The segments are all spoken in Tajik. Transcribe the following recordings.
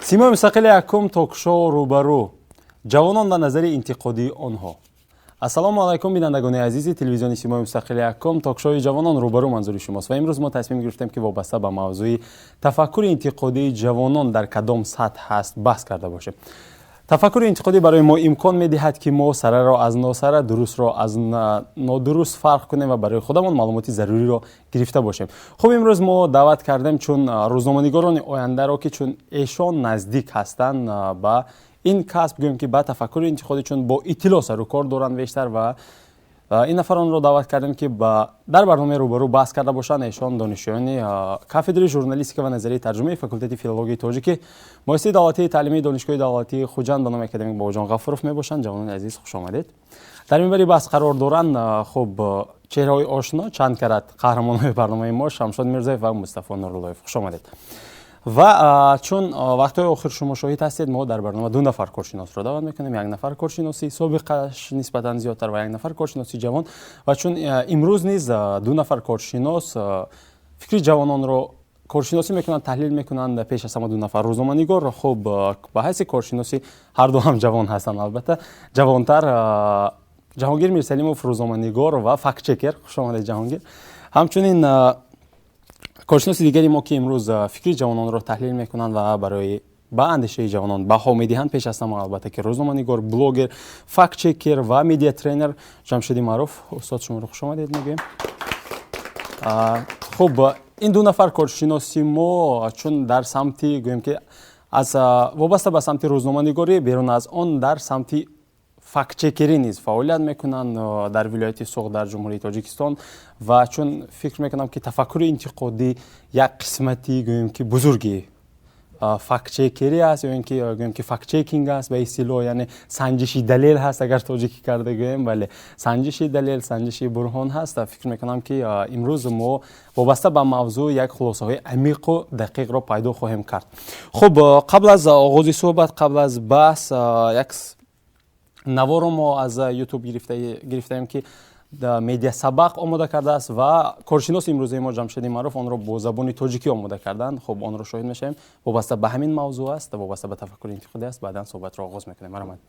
Симои мустақили якум, ток-шоу «Рӯбарӯ». Ҷавонон ва назари интиқодии онҳо. Ассалому алайкум, бинандагони азизи телевизиони Симои мустақили якум. Ток-шоуи ҷавонон «Рӯбарӯ» манзури шумост ва имрӯз мо тасмим гирифтем, ки вобаста ба мавзӯи тафаккури интиқодии ҷавонон дар кадом сатҳ ҳаст баҳс карда бошем. Тафаккури интиқодӣ барои мо имкон медиҳад, ки мо сараро аз носара, дурустро аз нодуруст фарқ кунем ва барои худамон маълумоти заруриро гирифта бошем. Хуб, имрӯз мо даъват кардем чун рӯзноманигорони ояндаро, ки чун эшон наздик ҳастанд ба ин касб, гӯем ки ба тафаккури интиқодӣ, чун бо иттилоъ сару кор доранд бештар, ва ин нафаронро даъват кардем, ки дар барномаи «Рӯбарӯ» баҳс карда бошанд. Эшон донишҷӯёни кафедраи журналистика ва назарияи тарҷумаи факултети филологияи тоҷикӣ, муассисаи давлатии таълимии Донишгоҳи давлатии Хуҷанд ба номи академик Бобоҷон Ғафуров мебошанд. Ҷавонони азиз, хуш омадед. Дар минбари баҳс қарор доранд, хуб, чеҳраҳои ошно, чанд карат қаҳрамонҳои барномаи мо, Шамшод Мирзоев ва Мустафо Нуруллоев. Хуш омадед. Ва чун вақтҳои охир шумо шоҳид ҳастед, мо дар барнома ду нафар коршиносро даъват мекунем: як нафар коршиноси собиқаш нисбатан зиёдтар ва як нафар коршиноси ҷавон. Ва чун имрӯз низ ду нафар коршинос фикри ҷавононро коршиносӣ мекунанд, таҳлил мекунанд, пеш аз ҳама ду нафар рӯзноманигор, хуб, ба ҳайси коршиноси ҳарду ҳам ҷавон ҳастанд, албатта ҷавонтар Ҷаҳонгир Мирсалимов, рӯзноманигор ва фактчекер. Хуш омадед, Ҷаҳонгир. Ҳамчунин коршиноси дигари мо, ки имрӯз фикри ҷавононро таҳлил мекунанд ва барои ба андешаи ҷавонон баҳо медиҳанд, пеш аз ҳама, албатта ки, рӯзноманигор, блогер, фактчекер ва медиатренер Ҷамшеди Маъруф. Устод, шуморо хуш омадед мегӯем. Хуб, ин ду нафар коршиноси мо чун дар самти, гӯем ки, аз вобаста ба самти рӯзноманигорӣ, берун аз он дар самти фактчекерӣ низ фаъолият мекунанд дар вилояти Суғд, дар Ҷумҳурии Тоҷикистон. Ва чун фикр мекунам, ки тафаккури интиқодӣ як қисмати, гӯем ки, бузурги фактчекерӣ аст, ё ин ки, гӯем ки, фактчекинг аст ба истилоҳ, яъне санҷиши далел ҳаст, агар тоҷикӣ карда гӯем, бале, санҷиши далел, санҷиши бурҳон ҳаст. Фикр мекунам, ки имрӯз мо вобаста ба мавзӯъ як хулосаҳои амиқу дақиқро пайдо хоҳем кард. Хуб, қабл аз оғози суҳбат, қабл аз баҳс, як наворо мо аз Ютуб гирифтаем, ки Медиа Сабақ омода кардааст ва коршиноси имрӯзаи мо Ҷамшеди Маъруф онро бо забони тоҷикӣ омода карданд. Хуб, онро шоҳид мешавем. Вобаста ба ҳамин мавзӯъ аст, вобаста ба тафаккури интиқодӣ аст. Баъдан суҳбатро оғоз мекунем. Марҳамат.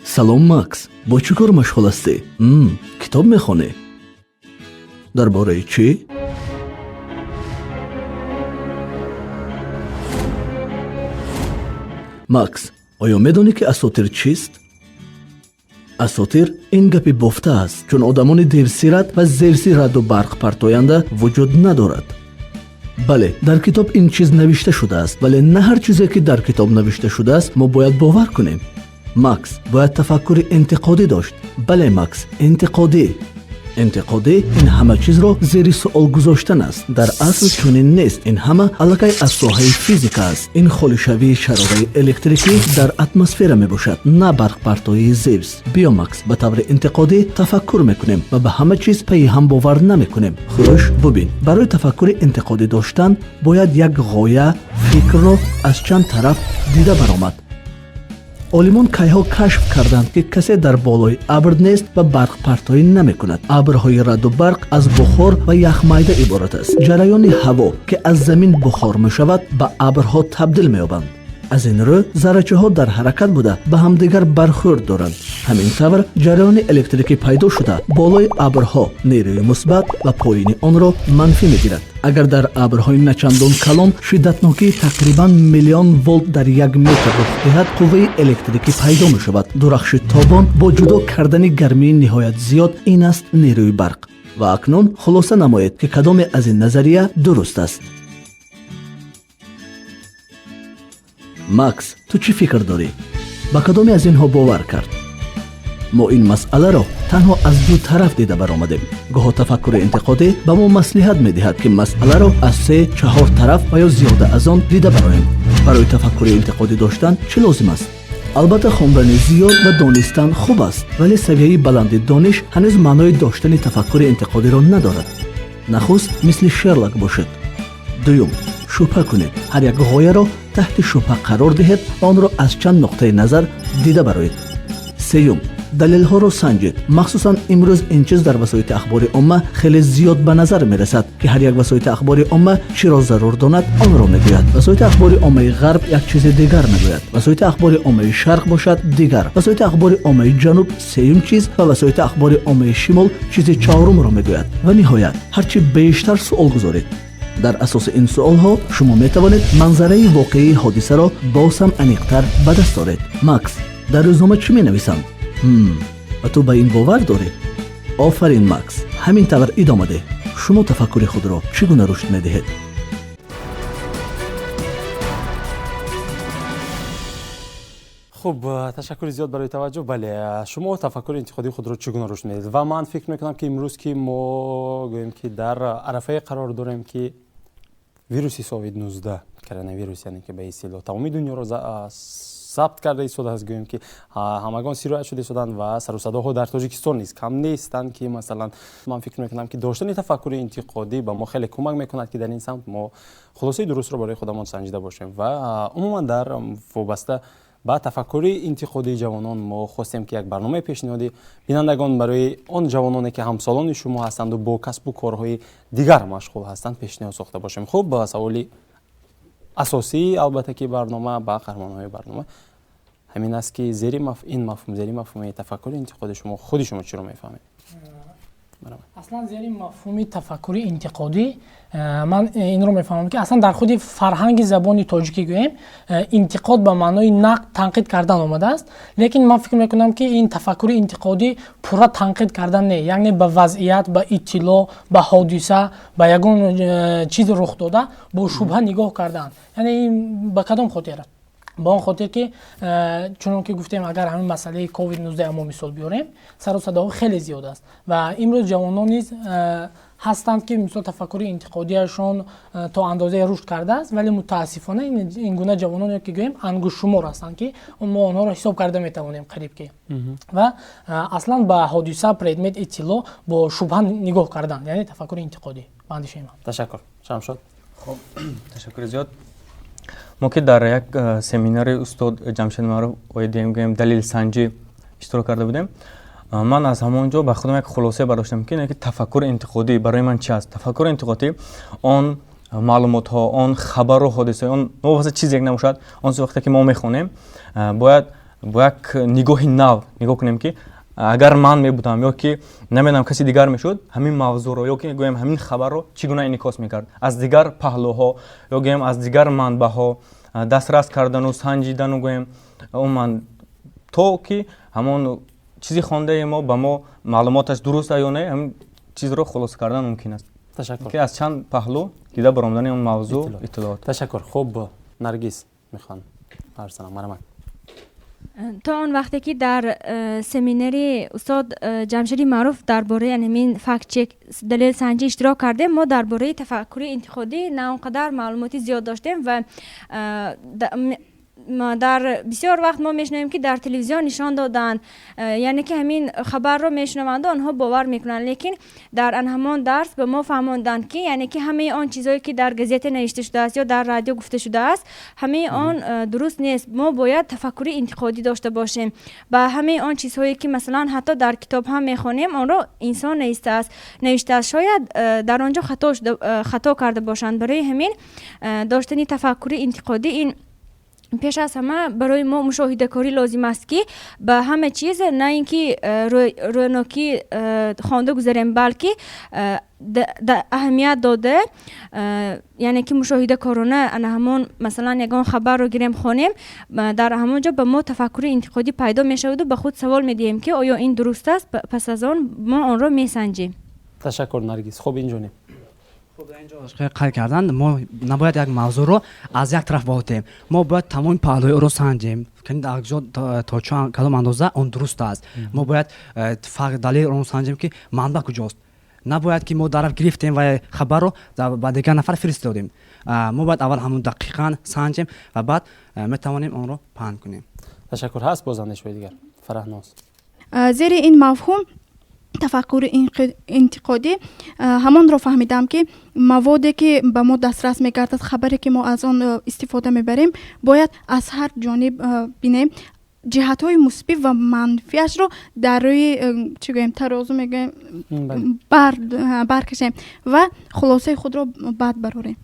Салом, Макс, бо чӣ кор машғул ҳастӣ? Китоб мехонӣ? Дар бораи чӣ? Макс, оё медонӣ, ки асотир чист? Асотир ин гапи бофта аст, чун одамони девсират ва Зевси раъду барқ партоянда вуҷуд надорад. Бале, дар китоб ин чиз навишта шудааст, вале на ҳар чизе, ки дар китоб навишта шудааст, мо бояд бовар кунем. Макс, бояд тафаккури интиқодӣ дошт. Бале, Макс, интиқодӣ. Интиқодӣ ин ҳама чизро зери суол гузоштан аст. Дар асл чунин нест. Ин ҳама аллакай аз соҳаи физика аст. Ин холишавии шарораи электрикӣ дар атмосфера мебошад, на барқпартоии Зевс. Биё, Макс, ба таври интиқодӣ тафаккур мекунем ва ба ҳама чиз пайи ҳам бовар намекунем. Хуш, бубин, барои тафаккури интиқодӣ доштан бояд як ғоя, фикрро аз чанд тараф дида баромад. Олимон кайҳо кашф карданд, ки касе дар болои абр нест ва барқпартоӣ намекунад. Абрҳои раъду барқ аз бухор ва яхмайда иборат аст. Ҷараёни ҳаво, ки аз замин бухор мешавад, ба абрҳо табдил меёбанд. Аз ин рӯ заррачаҳо дар ҳаракат буда, ба ҳамдигар бархӯрд доранд. Ҳамин тавр ҷараёни электрикӣ пайдо шуда, болои абрҳо нерӯи мусбат ва поини онро манфӣ мегирад. Агар дар абрҳои начандон калон шиддатнокии тақрибан миллион волт дар як метр рух диҳад, қувваи электрикӣ пайдо мешавад. Дурахши тобон бо ҷудо кардани гармии ниҳоят зиёд, ин аст нерӯи барқ. Ва акнун хулоса намоед, ки кадоме аз ин назария дуруст аст. Макс, ту чӣ фикр дорӣ? Ба кадоме аз инҳо бовар кард? Мо ин масъаларо танҳо аз ду тараф дида баромадем. Гоҳо тафаккури интиқодӣ ба мо маслиҳат медиҳад, ки масъаларо аз се, чаҳор тараф ва ё зиёда аз он дида бароем. Барои тафаккури интиқодӣ доштан чӣ лозим аст? Албатта, хондани зиёд ва донистан хуб аст, вале савияи баланди дониш ҳанӯз маънои доштани тафаккури интиқодиро надорад. Нахуст, мисли Шерлок бошед. Дуюм, шубҳа кунед. Ҳар як ғояро таҳти шубҳа қарор диҳед ва онро аз чанд нуқтаи назар дида бароед. Сеюм. Далелҳоро санҷед. Махсусан имрӯз ин чиз дар васоити ахбори омма хеле зиёд ба назар мерасад, ки ҳар як васоити ахбори омма чиро зарур донад, онро мегӯяд. Васоити ахбори оммаи ғарб як чизи дигар мегӯяд, васоити ахбори оммаи шарқ бошад дигар, васоити ахбори оммаи ҷануб сеюм чиз ва васоити ахбори оммаи шимол чизи чаҳорумро мегӯяд. Ва ниҳоят, ҳарчи бештар суол гузоред, дар асоси ин суолҳо шумо метавонед манзараи воқеии ҳодисаро боз ҳам аниқтар ба даст оред. Макс, дар рӯзнома чӣ менависанд? Ва ту ба ин бовар дорӣ? Офарин, Макс, ҳамин тавр идома деҳ. Шумо тафаккури худро чӣ гуна рушд медиҳед? Хуб, ташаккури зиёд барои таваҷҷӯҳ. Бале, шумо тафаккури интиқодии худро чӣ гуна рушд медиҳед? Ва ман фикр мекунам, ки имрӯз ки мо гӯем, ки дар арафае қарор дорем, ки вируси совид 19, коронавирус, яъне ки ба истилоҳ тамоми дунёро забт карда истодааст, гӯем ки ҳамагон сироят шуда истоданд ва сару садоҳо дар Тоҷикистон низ кам нестанд, ки масалан ман фикр мекунам, ки доштани тафаккури интиқодӣ ба мо хеле кӯмак мекунад, ки дар ин самт мо хулосаи дурустро барои худамон санҷида бошем. Ва умуман дар вобаста ба тафаккури интиқодии ҷавонон мо хостем, ки як барномаи пешниҳоди бинандагон барои он ҷавононе, ки ҳамсолони шумо ҳастанду бо касбу корҳои дигар машғул ҳастанд, пешниҳод сохта бошем. Хуб, ба саволи асосии албатта ки барнома ба қаҳрамонҳои барнома ҳамин аст, ки зери ин мафҳум, зери мафҳуми тафаккури интиқоди шумо худи шумо чиро мефаҳмед? Аслан зери мафҳуми тафаккури интиқодӣ ман инро мефаҳмам, ки аслан дар худи фарҳанги забони тоҷикӣ гӯем, интиқод ба маънои нақд, танқид кардан омадааст. Лекин ман фикр мекунам, ки ин тафаккури интиқодӣ пурра танқид кардан не, яъне ба вазъият, ба иттилоъ, ба ҳодиса, ба ягон чиз рух дода бо шубҳа нигоҳ кардан. Яъне ин ба кадом хотир? Ба он хотир, ки чунон ки гуфтем, агар ҳамин масъалаи ковид 19 мо мисол биёрем, сару садоҳо хеле зиёд аст ва имрӯз ҷавонон низ ҳастанд, ки мисол тафаккури интиқодиашон то андозае рушд кардааст, вале мутаассифона ин гуна ҷавононе ки гӯем ангуштшумор ҳастанд, ки мо онҳоро ҳисоб карда метавонем қариб ки. Ва аслан ба ҳодиса, предмет, иттилоъ бо шубҳа нигоҳ кардан, яъне тафаккури интиқодӣ, ба андешаи ман. Ташаккур. Шамшод. Хуб, ташаккури зиёд. Мо ки дар як семинари устод Ҷамшед Маъруф оидем, гӯем, далелсанҷӣ иштирок карда будем, ман аз ҳамон ҷо ба худам як хулоса бардоштам, ки тафаккури интиқодӣ барои ман чи аст. Тафаккури интиқодӣ он маълумотҳо, он хабару ҳодисаи он новобаста чизе набошад, он вақте ки мо мехонем, бояд бо як нигоҳи нав нигоҳ кунем, ки агар ман мебудам ё ки намедонам каси дигар мешуд, ҳамин мавзӯъро ё ки гӯем ҳамин хабарро чӣ гуна инъикос мекард, аз дигар паҳлӯҳо ё гӯем аз дигар манбаъҳо дастрас кардану санҷидану гӯем умуман то ки ҳамон чизи хондаи мо ба мо маълумоташ дуруст ё не, ҳамин чизро хулоса кардан мумкин аст. Ташаккур. Ки аз чанд паҳлӯ дида баромадани он мавзӯъ, иттилоот. Ташаккур. Хуб, Наргиз мехоҳам арз занам, марҳамат. То он вақте ки дар семинари устод Ҷамшеди Маъруф дар бораи ҳамин фактчек, далелсанҷӣ иштирок кардем, мо дар бораи тафаккури интиқодӣ на он қадар маълумоти зиёд доштем ва дар бисёр вақт мо мешунавем, ки дар телевизион нишон доданд, яъне ки ҳамин хабарро мешунаванду онҳо бовар мекунанд. Лекин дар ан ҳамон дарс ба мо фаҳмонданд, ки яъне ки ҳамаи он чизҳое, ки дар газета навишта шудааст ё дар радио гуфта шудааст, ҳамаи он дуруст нест. Мо бояд тафаккури интиқодӣ дошта бошем ба ҳамаи он чизҳое, ки масалан ҳатто дар китоб ҳам мехонем, онро инсон навиштааст, шояд дар он ҷо хато карда бошанд. Барои ҳамин доштани тафаккури интиқодӣ ин пеш аз ҳама барои мо мушоҳидакорӣ лозим аст, ки ба ҳама чиз на ин ки рӯнокӣ хонда гузарем, балки аҳамият дода, яъне ки мушоҳидакорона ана ҳамон масалан ягон хабарро гирем, хонем, дар ҳамон ҷо ба мо тафаккури интиқодӣ пайдо мешаваду ба худ савол медиҳем, ки оё ин дуруст аст. Пас аз он мо онро месанҷем. Ташаккур, Наргиз. Хуб, инҷонем. Қайд карданд, мо набояд як мавзӯъро аз як тараф баҳо, мо бояд тамоми паҳлӯи ӯро санҷем, то кадом андоза он дуруст аст. Мо бояд далели онро санҷем, ки манбаъ куҷост. Набояд ки мо дараф гирифтем ва хабарро ба дигар нафар фиристодем. Мо бояд аввал ҳамон дақиқан санҷем ва баъд метавонем онро паҳн кунем. Ташаккур. Ҳаст боз андешаҳои дигар? Фараҳноз. Зери ин мафҳум тафаккури интиқодӣ ҳамонро фаҳмидам, ки маводе, ки ба мо дастрас мегардад, хабаре, ки мо аз он истифода мебарем, бояд аз ҳар ҷониб бинем. Ҷиҳатҳои мусбӣ ва манфиашро дар рӯи, чӣ гӯем, тарозу мегӯем, баркашем ва хулосаи худро баъд барорем.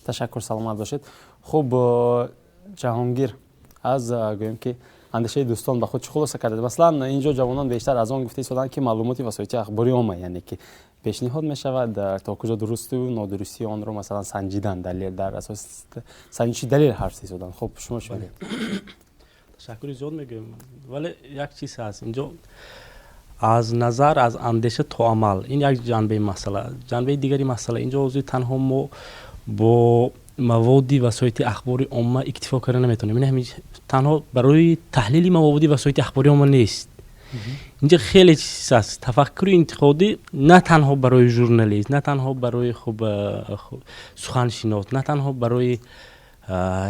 Ташаккур, саломат бошед. Хуб, Ҷаҳонгир, аз, гӯем ки, андешаи дӯстон ба худ чӣ хулоса кардед? Масалан, инҷо ҷавонон бештар аз он гуфта истоданд, ки маълумоти васоити ахбори омма, яъне ки пешниҳод мешавад, то куҷо дурусту нодурустии онро, масалан, санҷидан, далел, дар асоси санҷиши далел ҳарф истоданд. Хуб, шумо чӣ мегӯед? Ташаккури зиёд мегӯем, вале як чиз ҳаст инҷо: аз назар, аз андеша то амал, ин як ҷанбаи масъала. Ҷанбаи дигари масъала: инҷо ҳозир танҳо мо бо маводи васоити ахбори омма иктифо карда наметавонем. Ин ҳамин танҳо барои таҳлили маводи васоити ахбори омма нест. Инҷа хеле чиз аст. Тафаккури интиқодӣ на танҳо барои журналист, на танҳо барои, хуб, суханшинос, на танҳо барои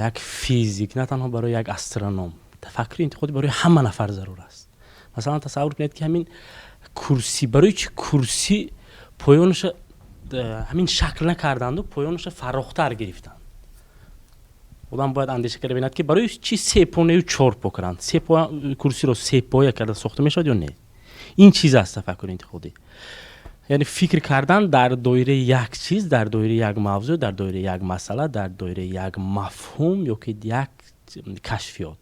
як физик, на танҳо барои як астроном. Тафаккури интиқодӣ барои ҳама нафар зарур аст. Масалан, тасаввур кунед, ки ҳамин курсӣ, барои чӣ курсӣ поёнаша ҳамин шакл накарданду поёнаша фарохтар гирифтанд? Одам бояд андеша карда бинад, ки барои чӣ сепонею чорпо карданд. Курсиро сепоя карда сохта мешавад ё не? Ин чиз аст тафаккури интиқодӣ, яъне фикр кардан дар доираи як чиз, дар доираи як мавзӯъ, дар доираи як масъала, дар доираи як мафҳум ё ки як кашфиёт.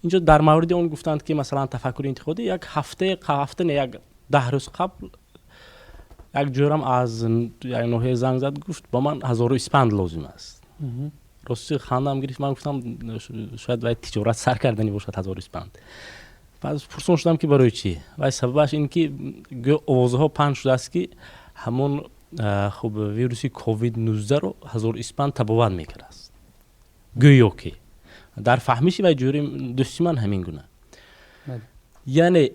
Инҷо дар мавриди он гуфтанд, ки масалан, тафаккури интиқодӣ, як ҳафта, ҳафта не, як 10 рӯз қабл як ҷӯрам аз як ноҳия занг зад, гуфт, ба ман ҳазору испанд лозим аст. Рости, хандам гирифт. Ман гуфтам, шояд вай тиҷорат сар кардани бошад, ҳазору испанд. Баъд пурсон шудам, ки барои чӣ. Вай сабабаш ин ки гӯё овозаҳо паҳн шудааст, ки ҳамон, хуб, вируси ковид 19-ро ҳазору испанд табобат мекардааст. Гӯё ки дар фаҳмиши вай ҷӯри дӯсти ман ҳамин гуна. Яъне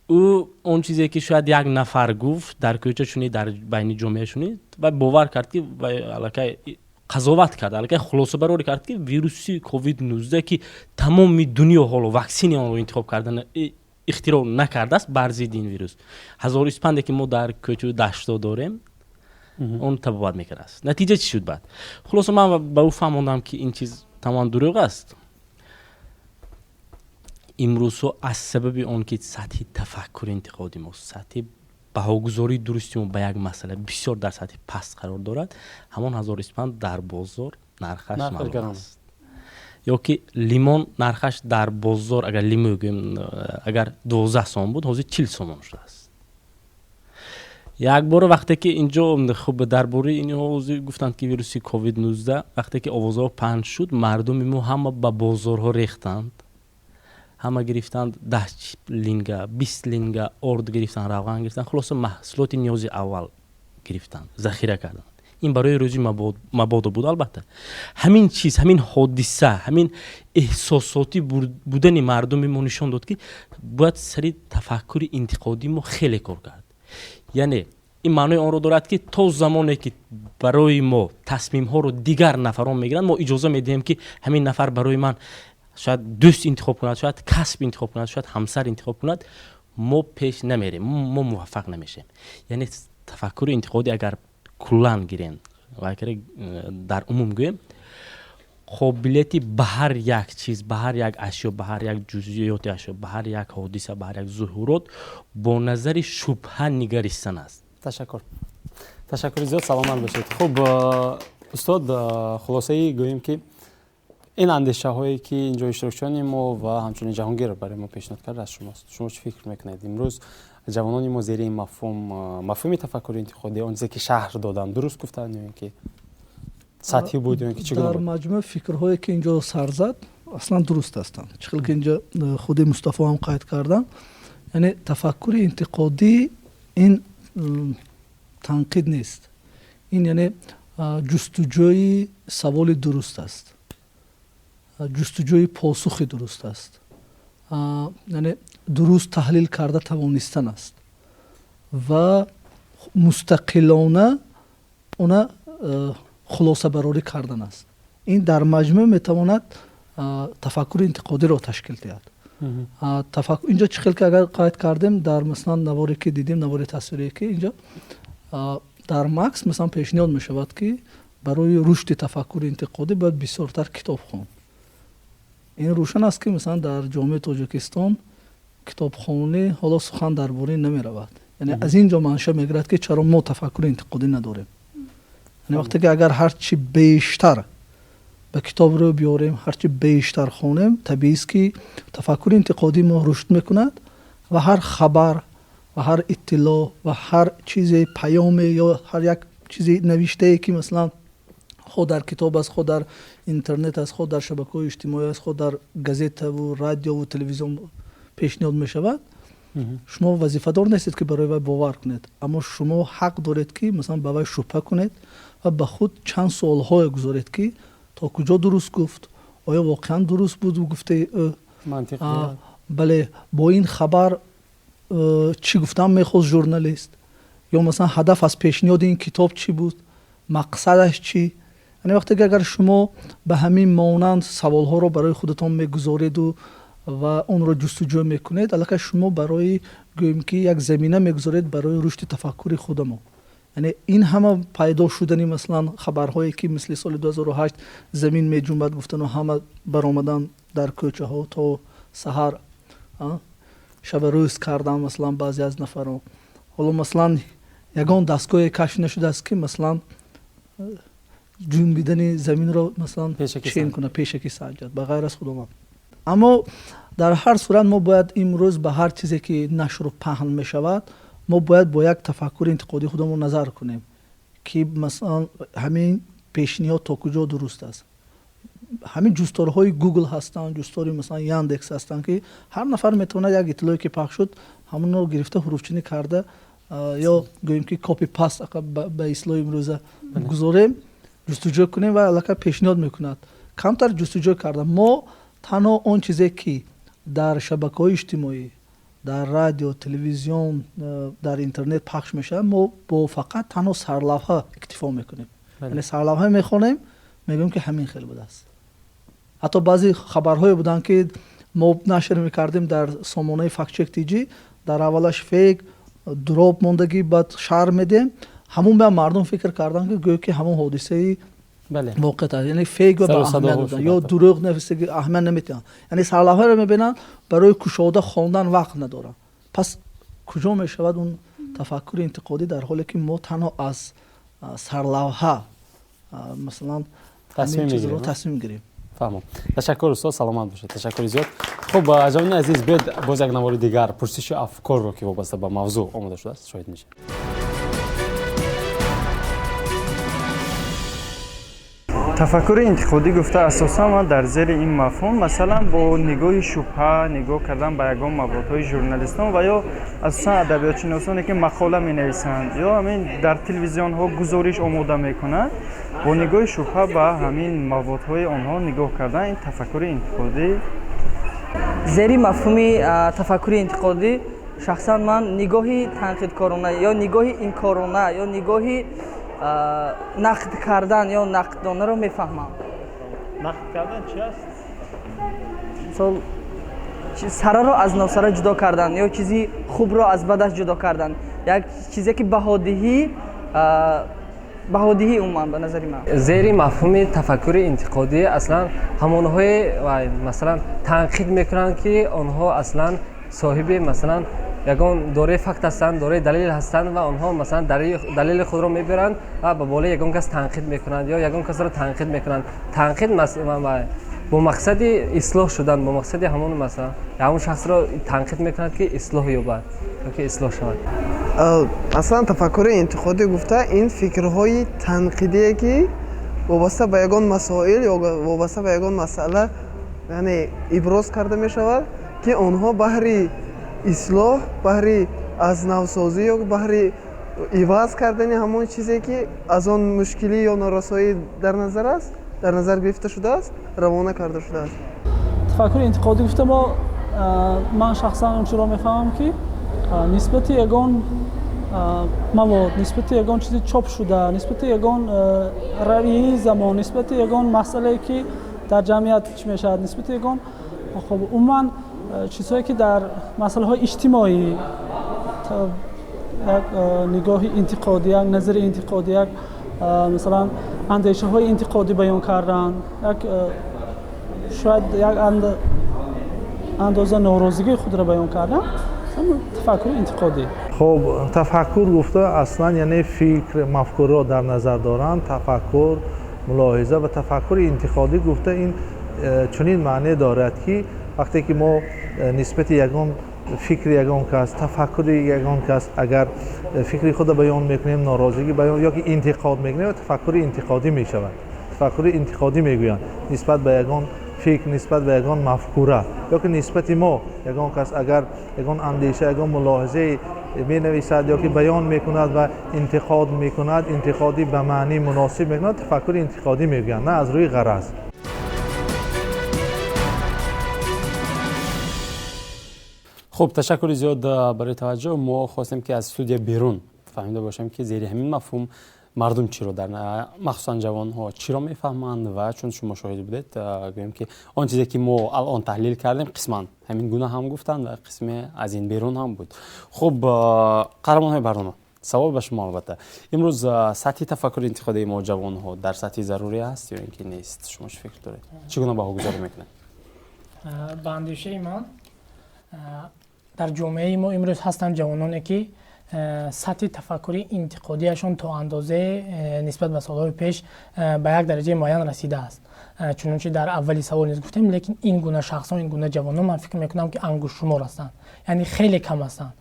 ӯ он чизе ки шояд як нафар гуфт, дар кӯча шунид, дар байни ҷомеа шунид, вай бовар кард, ки вай аллакай қазоват кард, аллакай хулосабарорӣ кард, ки вируси ковид 19, ки тамоми дунё ҳоло ваксини онро интихоб кардан, ихтироъ накардааст бар зидди ин вирус, ҳазору испанде ки мо дар кӯчу даштҳо дорем, он табобат мекардааст. Натиҷа чӣ шуд баъд? Хулоса, ман ба ӯ фаҳмондам, ки ин чиз тамоман дурӯғ аст. Имрӯзҳо аз сабаби он ки сатҳи тафаккури интиқоди мо, сатҳи баҳогузории дурусти мо ба як масъала бисёр дар сатҳи паст қарор дорад, ҳамон ҳазор испанд дар бозор нархаш маълум аст ё ки лимон нархаш дар бозор, агар лимӯ гӯем, агар 12 сомон буд, ҳозир 40 сомон шудааст. Якбора вақте ки инҷо, хуб, дар бораи инҳо гуфтанд, ки вируси ковид 19, вақте ки овозҳо паҳн шуд, мардуми мо ҳама ба бозорҳо рехтанд, ҳама гирифтанд 10 линга, 20 линга орд гирифтанд, равған гирифтанд, хулоса, маҳсулоти ниёзи аввал гирифтанд, захира карданд. Ин барои рӯзи мабодо буд. Албатта, ҳамин чиз, ҳамин ҳодиса, ҳамин эҳсосотӣ будани мардуми мо нишон дод, ки бояд сари тафаккури интиқодии мо хеле кор кард. Яъне ин маънои онро дорад, ки то замоне ки барои мо тасмимҳоро дигар нафарон мегиранд, мо иҷоза медиҳем, ки ҳамин нафар барои ман шояд дӯст интихоб кунад, шояд касб интихоб кунад, шояд ҳамсар интихоб кунад, мо пеш намерем, мо муваффақ намешавем. Яъне тафаккури интиқодӣ, агар куллан гирем ва агар дар умум гӯем, қобилияти ба ҳар як чиз, ба ҳар як ашё, ба ҳар як ҷузъиёти ашё, ба ҳар як ҳодиса, ба ҳар як зуҳурот бо назари шубҳа нигаристан аст. Ташаккур, ташаккури зиёд, саломат бошед. Хуб, устод, хулосаи гӯем, ки ин андешаҳое ки инҷо иштирокчиёни мо ва ҳамчунин Ҷаҳонгир барои мо пешниҳод кард, аз шумост. Шумо чӣ фикр мекунед, имрӯз ҷавонони мо зери ин мафҳум, мафҳуми тафаккури интиқодӣ, он чизе ки шарҳ доданд, дуруст гуфтанд ё ин ки сатҳӣ буд, ё ин ки чӣ гуна Дар буд? Маҷмӯъ фикрҳое, ки инҷо сар зад, аслан дуруст ҳастанд. Чӣ хел ки инҷо худи Мустафо ҳам қайд кардам, яъне тафаккури интиқодӣ ин танқид нест, ин яъне ҷустуҷӯи саволи дуруст аст, ҷустуҷӯи посухи дуруст аст, яъне дуруст таҳлил карда тавонистан аст ва мустақилона она хулосабарорӣ кардан аст. Ин дар маҷмӯъ метавонад тафаккури интиқодиро ташкил диҳад. Инҷо чӣ хел ки агар қайд кардем, дар масалан наворе ки дидем, навори тасвирие, ки инҷо дар Макс масалан пешниҳод мешавад, ки барои рушди тафаккури интиқодӣ бояд бисёртар китоб хонд. Ин рӯшан аст, ки масалан дар ҷомеаи Тоҷикистон китобхонӣ ҳоло сухан дар бораи намеравад. Яъне аз ин ҷо манша мегирад, ки чаро мо тафаккури интиқодӣ надорем. Яъне вақте ки агар ҳарчи бештар ба китоб рӯ биёрем, ҳарчи бештар хонем, табиист, ки тафаккури интиқодии мо рушд мекунад ва ҳар хабар ва ҳар иттилоъ ва ҳар чизе, паёме ё ҳар як чизи навиштае, ки масалан хо дар китоб аст, хо дар интернет аст, хо дар шабакаҳои иҷтимоӣ аст, хо дар газетаву радиову телевизион пешниҳод мешавад, шумо вазифадор нестед, ки барои вай бовар кунед, аммо шумо ҳақ доред, ки масалан ба вай шубҳа кунед ва ба худ чанд суолҳое гузоред, ки то куҷо дуруст гуфт, оё воқеан дуруст буд гуфтаи ӯ, бале, бо ин хабар чӣ гуфтан мехост журналист, ё масалан ҳадаф аз пешниҳоди ин китоб чӣ буд, мақсадаш чӣ. Яъне вақте ки агар шумо ба ҳамин монанд саволҳоро барои худатон мегузореду ва онро ҷустуҷӯ мекунед, аллакай шумо барои, гӯем ки, як замина мегузоред барои рушди тафаккури худамо. Яъне ин ҳама пайдо шудани масалан хабарҳое, ки мисли соли 2008 замин меҷунбад гуфтану ҳама баромадан дар кӯчаҳо то саҳар шаба рӯз кардан, масалан баъзе аз нафарон, ҳоло масалан ягон дастгоҳе кашф нашудааст, ки масалан ҷунбидани заминро масалан чен кунад, пешакӣ санҷад, ба ғайр аз Худованд. Аммо дар ҳар сурат мо бояд имрӯз ба ҳар чизе, ки нашру паҳн мешавад, мо бояд бо як тафаккури интиқодии худамон назар кунем, ки масалан ҳамин пешниҳод то куҷо дуруст аст. Ҳамин ҷустторҳои Гугл ҳастанд, ҷустори масалан Яндекс ҳастанд, ки ҳар нафар метавонад як иттилое, ки пахш шуд, ҳамонро гирифта, ҳуруфчинӣ карда ё гӯем ки copy paste ба истилоҳи имрӯза гузорем, ҷустуҷӯ кунем ва аллакай пешниҳод мекунад. Камтар ҷустуҷӯ карда, мо танҳо он чизе, ки дар шабакаҳои иҷтимоӣ, дар радио, телевизион, дар интернет пахш мешавад, мо бо фақат танҳо сарлавҳа иктифо мекунем. Яъне сарлавҳа мехонем, мегӯем, ки ҳамин хел будааст. Ҳатто баъзе хабарҳое буданд, ки мо нашр мекардем дар сомонаи Фактчек TJ, дар аввалаш фейк, дуроб мондагӣ, баъд шарҳ медиҳем, ҳамун ба мардум фикр карданд, ки гӯё ки ҳамон ҳодисаи воқеат аст. Яъне фейк ба аҳамият доданд ё дурӯғ нависаги аҳамият наметиҳанд. Яъне сарлавҳаро мебинанд, барои кушода хондан вақт надоранд. Пас куҷо мешавад он тафаккури интиқодӣ, дар ҳоле ки мо танҳо аз сарлавҳа масалан чизро тасмим гирем? Фаҳмом, ташаккур, устод, саломат бошед, ташаккури зиёд. Хуб, ҷавони азиз, биёед боз як навори дигар, пурсиши афкорро, ки вобаста ба мавзӯъ омода шудааст, шоҳид мешавем. Тафаккури интиқодӣ гуфта, асосан ман дар зери ин мафҳум, масалан, бо нигоҳи шубҳа нигоҳ кардан ба ягон маводҳои журналистон ва ё асосан адабиётшиносоне, ки мақола менависанд ё ҳамин дар телевизионҳо гузориш омода мекунанд, бо нигоҳи шубҳа ба ҳамин маводҳои онҳо нигоҳ кардан, ин тафаккури интиқодӣ. Зери мафҳуми тафаккури интиқодӣ шахсан ман нигоҳи танқидкорона ё нигоҳи инкорона ё нигоҳи нақд кардан ё нақдонаро мефаҳмам. Нақд кардан чи аст? Мисол, сараро аз носара ҷудо кардан ё чизи хубро аз бадаш ҷудо кардан, як чизе ки баҳодиҳӣ умуман, ба назари ман. Зери мафҳуми тафаккури интиқодӣ аслан ҳамонҳое, масалан, танқид мекунанд, ки онҳо аслан соҳиби, масалан, ягон дораи факт ҳастанд, дораи далел ҳастанд ва онҳо, масалан, далели худро мебаранд ва ба болои ягон кас танқид мекунанд ё ягон касро танқид мекунанд. Танқид бо мақсади ислоҳ шудан, бо мақсади ҳамон, масалан, ҳамон шахсро танқид мекунад, ки ислоҳ ёбад ёки ислоҳ шавад. Аслан тафаккури интиқодӣ гуфта, ин фикрҳои танқидие, ки вобаста ба ягон масоил ё вобаста ба ягон масъала, яъне иброз карда мешавад, ки онҳо баҳри ислоҳ, баҳри аз навсозӣ ё баҳри иваз кардани ҳамон чизе, ки аз он мушкилӣ ё норасоӣ дар назар аст, дар назар гирифта шудааст, равона карда шудааст. Тафаккури интиқодӣ гуфта мо, ман шахсан он чиро мефаҳмам, ки нисбати ягон мавод, нисбати ягон чизи чоп шуда, нисбати ягон равияи замон, нисбати ягон масъалае, ки дар ҷамъият чӣ мешавад, нисбати ягон, хуб, умуман чизҳое, ки дар масъалаҳои иҷтимоӣ, як нигоҳи интиқодӣ, як назари интиқодӣ, як, масалан, андешаҳои интиқодӣ баён кардан, як Шояд як андоза норозигии худро баён кардан, тафаккури интиқодӣ. Хуб, тафаккур гуфта аслан яъне фикр, мафкурро дар назар доранд. Тафаккур, мулоҳиза ва тафаккури интиқодӣ гуфта ин чунин маъне дорад, ки вақте ки мо нисбати ягон фикри ягон кас, тафаккури ягон кас, агар фикри худро баён мекунем, норозигӣ баён ё ки интиқод мекунем, тафаккури интиқодӣ мешавад. Тафаккури интиқодӣ мегӯянд нисбат ба ягон фикр, нисбат ба ягон мафкура ё ки нисбати мо ягон кас агар ягон андеша, ягон мулоҳизае менависад ё ки баён мекунад ва интиқод мекунад, интиқодӣ ба маънии муносиб мекунад, тафаккури интиқодӣ мегӯянд, на аз рӯи ғараз. Хуб, ташаккури зиёд барои таваҷҷӯҳ. Мо хостем, ки аз студия берун фаҳмида бошем, ки зери ҳамин мафҳум мардум чиро дар, махсусан ҷавонҳо чиро мефаҳманд. Ва чун шумо шоҳид будед, гӯем, ки он чизе, ки мо алон таҳлил кардем, қисман ҳамин гуна ҳам гуфтанд ва қисме аз ин берун ҳам буд. Хуб, қаҳрамонҳои барнома, савол ба шумо албатта. Имрӯз сатҳи тафаккури интиқодии мо ҷавонҳо дар сатҳи зарурӣ аст ё ин ки нест? Шумо чӣ фикр доред? Чӣ гуна баҳогузорӣ мекунед? Ба андешаи ман, дар ҷомеаи мо имрӯз ҳастанд ҷавононе, ки сатҳи тафаккури интиқодиашон то андозае нисбат ба солҳои пеш ба як дараҷаи муайян расидааст, чунончи дар аввали савол низ гуфтем. Лекин ин гуна шахсон, ин гуна ҷавонон, ман фикр мекунам, ки ангуштшумор ҳастанд, яъне хеле кам ҳастанд.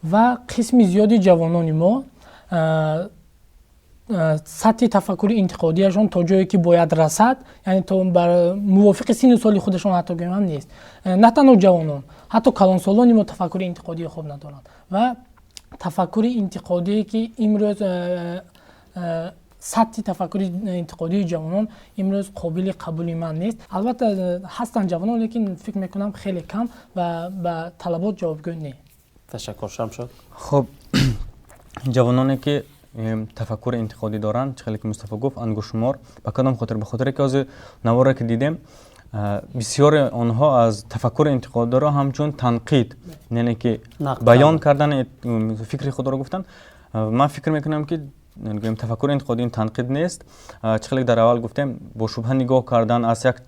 Ва қисми зиёди ҷавонони мо сатҳи тафаккури интиқодиашон то ҷое, ки бояд расад, яъне то мувофиқи синну соли худашон ҳатто гӯем ҳам нест. На танҳо ҷавонон, ҳатто калонсолони мо тафаккури интиқодии хуб надоранд. Ва тафаккури интиқодие, ки имрӯз, сатҳи тафаккури интиқодии ҷавонон имрӯз қобили қабули ман нест. Албатта, ҳастанд ҷавонон, лекин фикр мекунам, хеле кам ва ба талабот ҷавобгӯ не. Ташаккур. Шамшод? Хуб, ҷавононе, ки тафаккури интиқодӣ доранд, чӣ хеле ки Мустафо гуфт, ангуштшумор. Ба кадом хотир? Ба хотире ки ҳозир наворе ки дидем, бисёре онҳо аз тафаккури интиқодиро ҳамчун танқид, яъне ки баён кардани фикри худро гуфтанд. Ман фикр мекунам, ки гӯем, тафаккури интиқодӣ ин танқид нест. Чӣ хеле дар аввал гуфтем, бо шубҳа нигоҳ кардан, аз як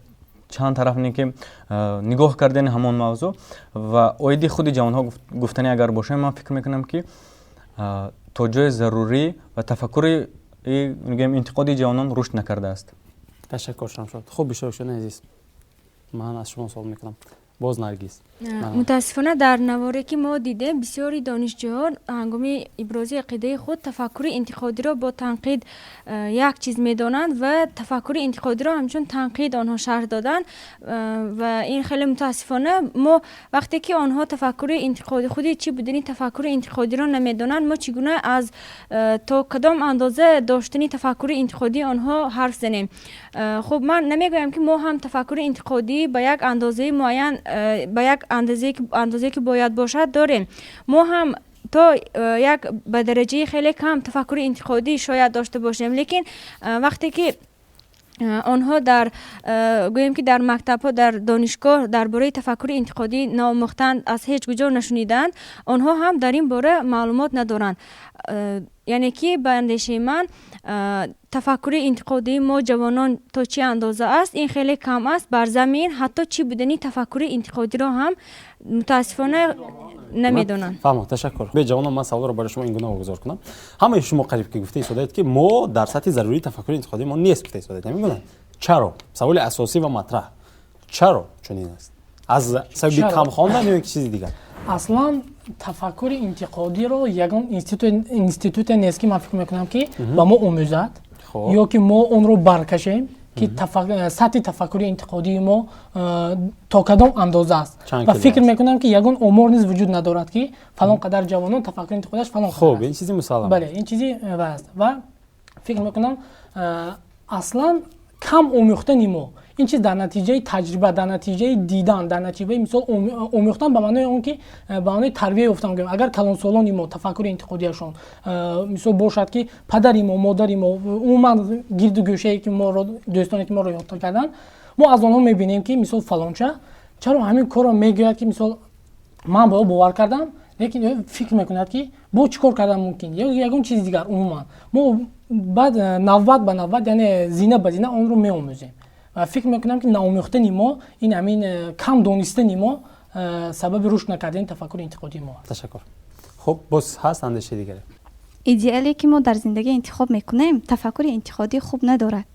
чанд тараф не ки нигоҳ кардани ҳамон мавзӯъ. Ва оиди худи ҷавонҳо гуфтанӣ агар бошем, ман фикр мекунам, ки то ҷои зарурӣ ва тафаккури, гӯем, интиқоди ҷавонон рушд накардааст. Ташаккур, Шамшод. Хуб, иштирокчиёни азиз, ман аз шумо савол мекунам. Боз Наргиз. Мутаассифона, дар наворе, ки мо дидем, бисёри донишҷӯён ҳангоми ибрози ақидаи худ тафаккури интиқодиро бо танқид як чиз медонанд ва тафаккури интиқодиро ҳамчун танқид онҳо шарҳ доданд. Ва ин хеле мутаассифона. Мо вақте ки онҳо тафаккури интиқодӣ, худи чӣ будани тафаккури интиқодиро намедонанд, мо чӣ гуна аз то кадом андоза доштани тафаккури интиқодии онҳо ҳарф занем? Хуб, ман намегӯям, ки мо ҳам тафаккури интиқодӣ ба як андозаи муайян, ба як андозае, ки бояд бошад, дорем. Мо ҳам то як ба дараҷаи хеле кам тафаккури интиқодӣ шояд дошта бошем, лекин вақте ки онҳо дар, гӯем ки, дар мактабҳо, дар донишгоҳ дар бораи тафаккури интиқодӣ наомӯхтанд, аз ҳеҷ куҷо нашуниданд, онҳо ҳам дар ин бора маълумот надоранд. Яъне ки, ба андешаи ман, тафаккури интиқодии мо ҷавонон то чӣ андоза аст, ин хеле кам аст. Бар замин ҳатто чӣ будани тафаккури интиқодиро ҳам мутаассифона намедонанд. Фаҳмо, ташаккур. Бе ҷавонон, ман саволро барои шумо ин гуна огузор кунам. Ҳамаи шумо қариб ки гуфта истодаед, ки мо дар сатҳи зарурии тафаккури интиқодии мо нест, гуфта истодаед. Ҳамин гуна? Чаро? Саволи асосӣ ва матраҳ: чаро чунин аст? Аз сабаби кам хондан ё ки чизи дигар? Аслан тафаккури интиқодиро ягон институте нест, ки ман фикр мекунам, ки ба мо омӯзад ё ки мо онро баркашем, ки сатҳи тафаккури интиқодии мо то кадом андоза аст. Ва фикр мекунам, ки ягон омор низ вуҷуд надорад, ки фалон қадар ҷавонон тафаккури интиқодиаш фалон. Хуб, ин чизи мусаллам. Бале, ин чизи аст. Ва фикр мекунам, аслан кам омӯхтани мо ин чиз дар натиҷаи таҷриба, дар натиҷаи дидан, дар натиҷаи, мисол, омӯхтан ба маънои он ки ба маънои тарбия ёфтан гӯем. Агар калонсолони мо тафаккури интиқодиашон, мисол, бошад, ки падари мо, модари мо, умуман гирду гӯшае ки моро, дӯстоне ки моро ёд карданд, мо аз онҳо мебинем, ки, мисол, фалонча чаро ҳамин корро мегӯяд, ки, мисол, ман ба ӯ бовар кардам, лекин фикр мекунад, ки бо чӣ кор кардан мумкин ё ягон чизи дигар. Умуман, мо баъд навбат ба навбат, яъне зина ба зина онро меомӯзем. Ва фикр мекунам, ки наомӯхтани мо, ин ҳамин кам донистани мо сабаби рушд накардани тафаккури интиқодии мо аст. Ташаккур. Хуб, боз ҳаст андешаи дигаре? Идеале, ки мо дар зиндагӣ интихоб мекунем, тафаккури интиқодии хуб надорад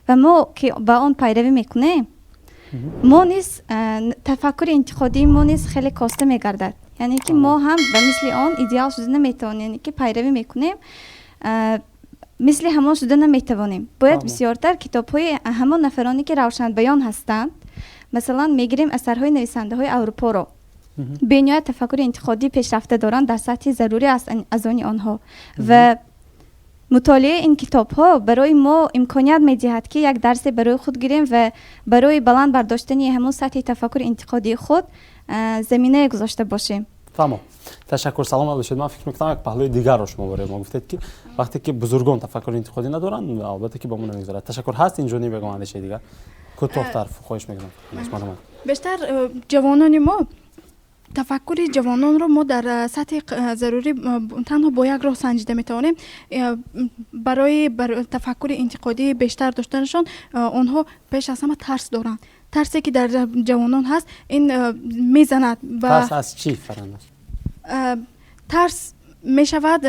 ва мо, ки ба он пайравӣ мекунем, мо низ тафаккури интиқодии мо низ хеле коста мегардад. Яъне ки мо ҳам ба мисли он идеал шуда наметавонем, яъне ки пайравӣ мекунем, мисли ҳамон шуда наметавонем. Бояд бисёртар китобҳои ҳамон нафароне, ки равшанбаён ҳастанд, масалан, мегирем асарҳои нависандаҳои Аврупоро, бениҳоят тафаккури интиқодӣ пешрафта доранд, дар сатҳи зарурӣ аст аз они онҳо, ва мутолиаи ин китобҳо барои мо имконият медиҳад, ки як дарсе барои худ гирем ва барои баланд бардоштани ҳамон сатҳи тафаккури интиқодии худ заминае гузошта бошем. Фаҳмо, ташаккур, саломат бошед. Ман фикр мекунам, як паҳлӯи дигарро шумо барои мо гуфтед, ки вақте ки бузургон тафаккури интиқодӣ надоранд, албатта ки ба мо намегузарад. Ташаккур. Ҳаст ин ҷониб ягон андешаи дигар? Кӯтоҳтар, хоҳиш мекунам. Бештар ҷавонони мо, тафаккури ҷавононро мо дар сатҳи зарурӣ танҳо бо як роҳ санҷида метавонем. Барои тафаккури интиқодӣ бештар доштанашон, онҳо пеш аз ҳама тарс доранд. Тарсе, ки дар ҷавонон ҳаст, ин мезанад. Тарс аз чӣ, Фарҳанг? Тарс мешавад.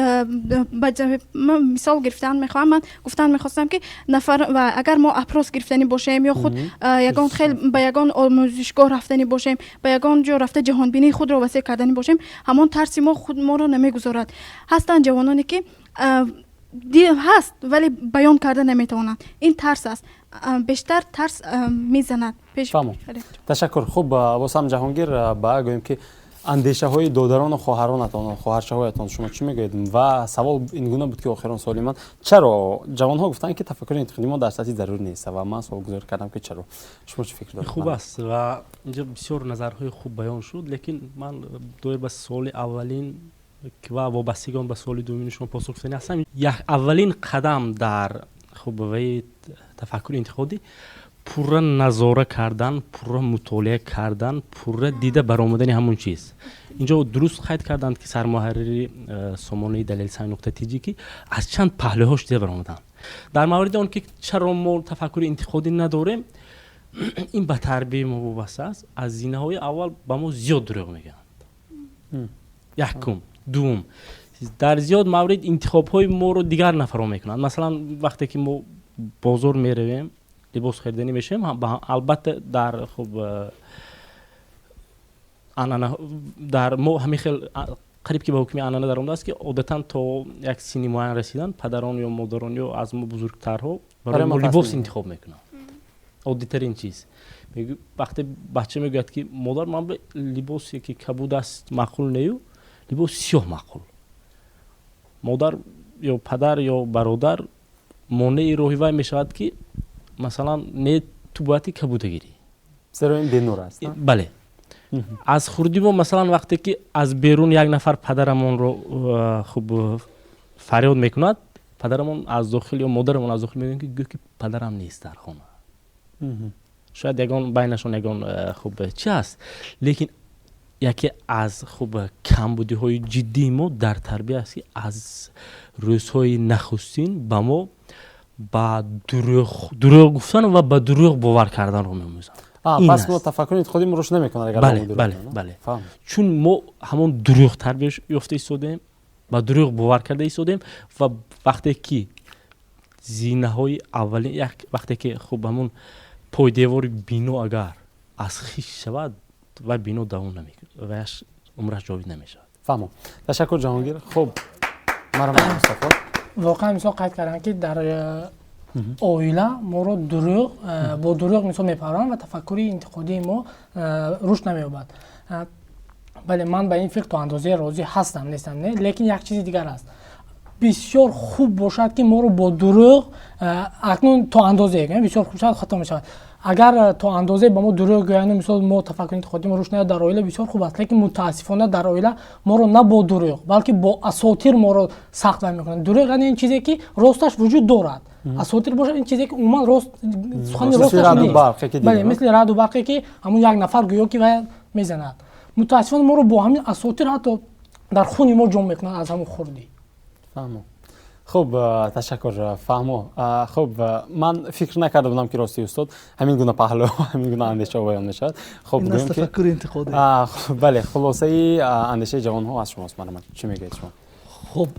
Мисол гирифтан мехоҳам. Ман гуфтан мехостам, ки нафар, агар мо опрос гирифтанӣ бошем ё худ ягон хел ба ягон омӯзишгоҳ рафтанӣ бошем, ба ягон ҷо рафта ҷаҳонбинии худро васеъ карданӣ бошем, ҳамон тарси мо худ моро намегузорад. Ҳастанд ҷавононе, ки ҳаст, вале баён карда наметавонанд. Ин тарс аст, бештар тарс мезанад. Ташаккур. Хуб, боз ҳам Ҷаҳонгир, ба гӯем, ки андешаҳои додарону хоҳаронатон, хоҳарчаҳоятон, шумо чӣ мегӯед? Ва савол ин гуна буд, ки охирон суоли ман: чаро ҷавонҳо гуфтанд, ки тафаккури интиқодии мо дар сатҳи зарур нест? Ва ман суолгузорӣ кардам, ки чаро. Шумо чӣ фикр доред? Хуб аст, ва инҷо бисёр назарҳои хуб баён шуд, лекин ман доир ба суоли аввалин ва вобастагӣ он ба суоли дуввумини шумо посух гуфтанӣ ҳастам. Аввалин қадам дар хуб ваи тафаккури интиқодӣ пурра назора кардан, пурра мутолиа кардан, пурра дида баромадани ҳамон чиз. Инҷо дуруст қайд карданд, ки сармуҳаррири сомонаи далелсанҷ.тж, ки аз чанд паҳлӯҳош дида баромаданд. Дар мавриди он ки чаро мо тафаккури интиқодӣ надорем, ин ба тарбияи мо вобаста аст. Аз зинаҳои аввал ба мо зиёд дурӯғ мегӯянд, якум. Дуввум, дар зиёд маврид интихобҳои моро дигар нафарҳо мекунанд. Масалан, вақте ки мо бозор меравем, либос хариданӣ мешавем, албатта дар хуб анъана дар мо ҳамин хел қариб ки ба ҳукми анъана даромадааст, ки одатан то як синни муайян расидан падарон ё модарон ё аз мо бузургтарҳо барои мо либос интихоб мекунанд. Оддитарин чиз, вақте бача мегӯяд, ки модар, ман ба либосе ки кабуд аст маъқул нею, либоси сиёҳ маъқул, модар ё падар ё бародар монеи роҳи вай мешавад, ки масалан, не, ту бояд ки кабуда гирӣ. Зеро ин бенур аст. Бале, аз хурдӣ мо, масалан, вақте ки аз берун як нафар падарамонро хуб фарёд мекунад, падарамон аз дохил ё модарамон аз дохил мегӯянд, ки гӯ ки падарам нест дар хона. Шояд ягон байнашон ягон хуб чи аст, лекин яке аз хуб камбудиҳои ҷиддии мо дар тарбия аст, ки аз рӯзҳои нахустин ба мо ба дурӯғ гуфтан ва ба дурӯғ бовар карданро меомӯзанд. Пас мо тафаккури интиқодӣ рушд намекунад. Бале, чун мо ҳамон дурӯғ тарбия ёфта истодем, ба дурӯғ бовар карда истодем. Ва вақте ки зинаҳои аввалин, вақте ки хуб ҳамон пойдевори бино агар аз хиш шавад, вай бино давом намекунад, ваяш умраш ҷовид намешавад. Фаҳмом, ташаккур, Ҷаҳонгир. Хуб, марҳамат, Мустафо. Воқеан, мисол қайд кардам, ки дар оила моро дурӯғ бо дурӯғ мисол мепарваранд ва тафаккури интиқодии мо рушд намеёбад. Бале, ман ба ин фикр то андозае розӣ ҳастам, нестам не, лекин як чизи дигар аст: бисёр хуб бошад, ки моро бо дурӯғ акнун то андозае, бисёр хуб шояд хато мешавад, агар то андозае ба мо дурӯғ гӯянд, мисол мо тафаккури интиқодии мо рушд наёбад дар оила, бисёр хуб аст. Лекин мутаассифона дар оила моро на бо дурӯғ, балки бо асотир моро сахт вай мекунанд. Дурӯғ яъне ин чизе, ки росташ вуҷуд дорад, асотир бошад, ин чизе, ки умуман рост, сухани росташ нест. Бале, мисли раъду барқе, ки ҳамун як нафар гӯё ки вай мезанад. Мутаассифона моро бо ҳамин асотир ҳатто дар хуни мо ҷом мекунанд аз ҳамун хурдӣ. Фаҳмом. Хуб, ташаккур, фаҳмо. Хуб, ман фикр накарда будам, ки рости, устод, ҳамин гуна паҳлӯ, ҳамин гуна андешаҳо баён мешавад. Хуб, тафаккури интиқодӣ. Бале, хулосаи андешаи ҷавонҳо аз шумост, марҳамат, чӣ мегӯед шумо? Хуб,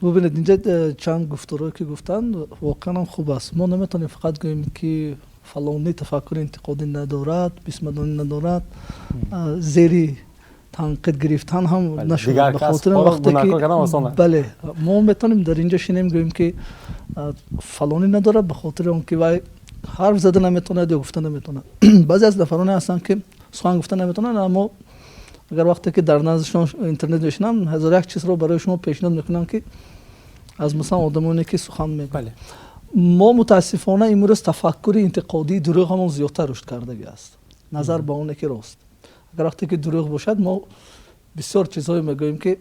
бубинед, инҷа чанд гуфторҳое ки гуфтанд, воқеан ҳам хуб аст. Мо наметавонем фақат гӯем, ки фалонӣ тафаккури интиқодӣ надорад, бисмадонӣ надорад, зери танқид гирифтан ҳам нашуд. Бале, мо метавонем дар инҷо шинем, гӯем, ки фалонӣ надорад, ба хотири он ки вай ҳарф зада наметавонад ё гуфта наметавонад. Баъзе аз нафароне ҳастанд, ки сухан гуфта наметавонанд, аммо агар вақте ки дар наздишон интернет мешинам, ҳазор як чизро барои шумо пешниҳод мекунам, ки аз масалан одамоне ки сухан мегӯянд. Мо мутаассифона имрӯз тафаккури интиқодии дурӯғ ҳамон зиёдтар рушд кардагӣ аст, назар ба оне ки рост. Агар вақте ки дурӯғ бошад, мо бисёр чизҳое мегӯем, ки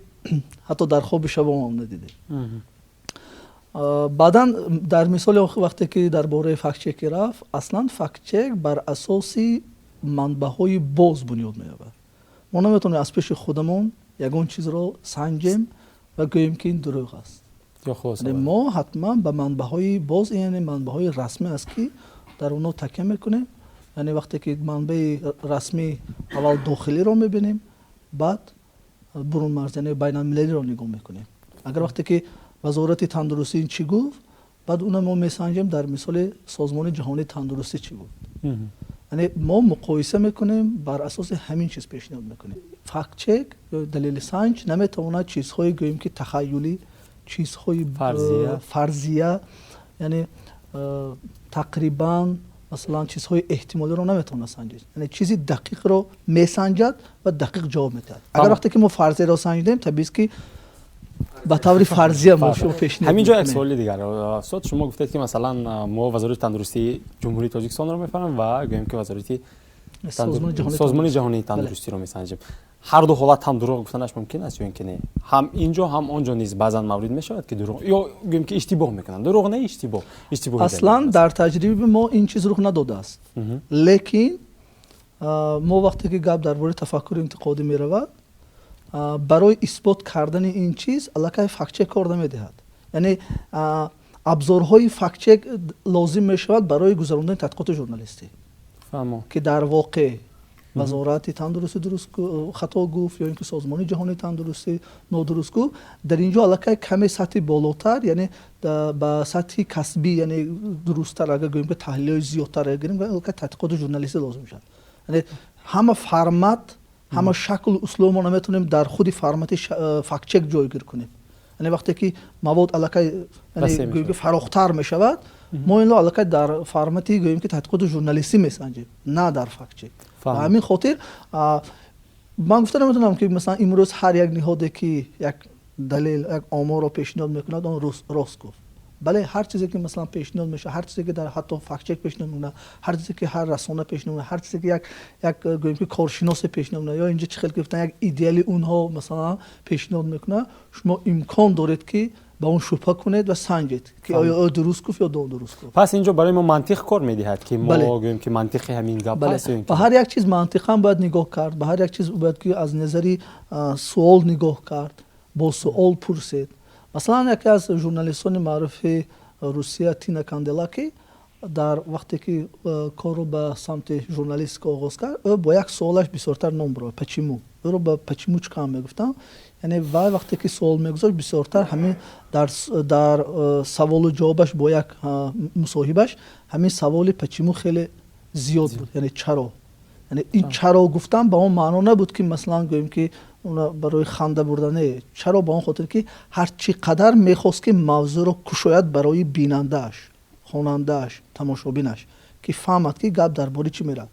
ҳатто дар хоби шабомам надидем. Баъдан дар мисоли вақте ки дар бораи фактчеки рафт, аслан фактчек бар асоси манбаъҳои боз бунёд меёбад. Мо наметавонем аз пеши худамон ягон чизро санҷем ва гӯем, ки ин дурӯғ аст. Мо ҳатман ба манбаъҳои боз, яъне манбаъҳои расмӣ аст, ки дар онҳо такя мекунем. Яъне вақте ки манбаи расмӣ, аввал дохилиро мебинем, баъд бурунмарз, яъне байналмилалиро нигоҳ мекунем. Агар вақте ки Вазорати тандурустӣ чӣ гуфт, баъд уна мо месанҷем, дар мисоли Созмони ҷаҳонии тандурустӣ чӣ гуфт. Яъне мо муқоиса мекунем, бар асоси ҳамин чиз пешниҳод мекунем. Фактчек ё далелсанҷ наметавонад чизҳое гӯем, ки тахаюлӣ, чизҳои фарзия, яъне тақрибан, масалан, чизҳои эҳтимолиро наметавонад санҷид. Яъне чизи дақиқро месанҷад ва дақиқ ҷавоб медиҳад. Агар вақте ки мо фарзияро санҷидем, табиист, ки ба таври фарзия мо шумо пешниҳод. Ҳамин ҷо як суоли дигар, устод. Шумо гуфтед, ки масалан мо Вазорати тандурустии Ҷумҳурии Тоҷикистонро мефаҳмем ва гӯем, ки вазорати Созмони ҷаҳонии тандурустиро месанҷем. Ҳар ду ҳолат ҳам дурӯғ гуфтанаш мумкин аст ё ин ки не? Ҳам ин ҷо, ҳам он ҷо низ баъзан маврид мешавад, ки дурӯғ ё гӯем, ки иштибоҳ мекунанд. Дурӯғ не, иштибоҳ, иштибоҳ. Аслан дар таҷрибаи мо ин чиз рух надодааст, лекин мо вақте ки гап дар бораи тафаккури интиқодӣ меравад, барои исбот кардани ин чиз аллакай фактчек кор намедиҳад. Яъне абзорҳои фактчек лозим мешавад барои гузарондани тадқиқоти журналистӣ, ки дар воқеъ Вазорати тандурустӣ дуруст хато гуфт ё ин ки Созмони ҷаҳонии тандурустӣ нодуруст гуфт. Дар ин ҷо аллакай каме сатҳи болотар, яъне ба сатҳи касбӣ, яъне дурусттар агар гӯем, ки таҳлилҳои зиёдтар гирем, аллакай тадқиқоти журналистӣ лозим мешавад. Яъне ҳама формат, ҳама шаклу услуб мо наметавонем дар худи формати фактчек ҷойгир кунем. Яъне вақте ки мавод аллакай гӯем, ки фарохтар мешавад, мо инро аллакай дар формати, гӯем, ки тадқиқоти журналистӣ месанҷем, на дар фактчек. Ба ҳамин хотир ман гуфта наметавонам, ки масалан имрӯз ҳар як ниҳоде ки як далел, як оморро пешниҳод мекунад, он рост гуфт. Бале, ҳар чизе ки масалан пешниҳод мешавад, ҳар чизе ки дар ҳатто фактчек пешниҳод мекунад, ҳар чизе ки ҳар расона пешниҳод мекунад, ҳар чизе ки як, гӯем, ки коршиносе пешниҳод мекунад, ё инҷо чӣ хел гуфтан, як идеали онҳо масалан пешниҳод мекунад, шумо имкон доред, ки ба он шубҳа кунед ва санҷед, ки оё ӯ дуруст гуфт ё нодуруст гуфт. Пас ин ҷо барои мо мантиқ кор медиҳад, ки мо гӯем, ки мантиқи ҳамин гап аст? Ба ҳар як чиз мантиқан бояд нигоҳ кард, ба ҳар як чиз бояд ки аз назари суол нигоҳ кард, бо суол пурсед. Масалан, яке аз журналистони маъруфи Русия, Тина Канделаки, дар вақте ки корро ба самти журналистика оғоз кард, ӯ бо як суолаш бисёртар ном бурд: «Почему?». Ӯро ба «почемучка» ҳам мегуфтанд. Яъне вай вақте ки суол мегузошт, бисёртар ҳамин дар саволу ҷавобаш, бо як мусоҳибаш ҳамин саволи «почему» хеле зиёд буд, яъне чаро. Яъне ин чаро гуфтан ба он маъно набуд, ки масалан гӯем, ки барои ханда бурда. Не, чаро ба он хотир, ки ҳар чӣ қадар мехост, ки мавзӯъро кушояд барои бинандааш, хонандааш, тамошобинаш, ки фаҳмад, ки гап дар бораи чӣ меравад.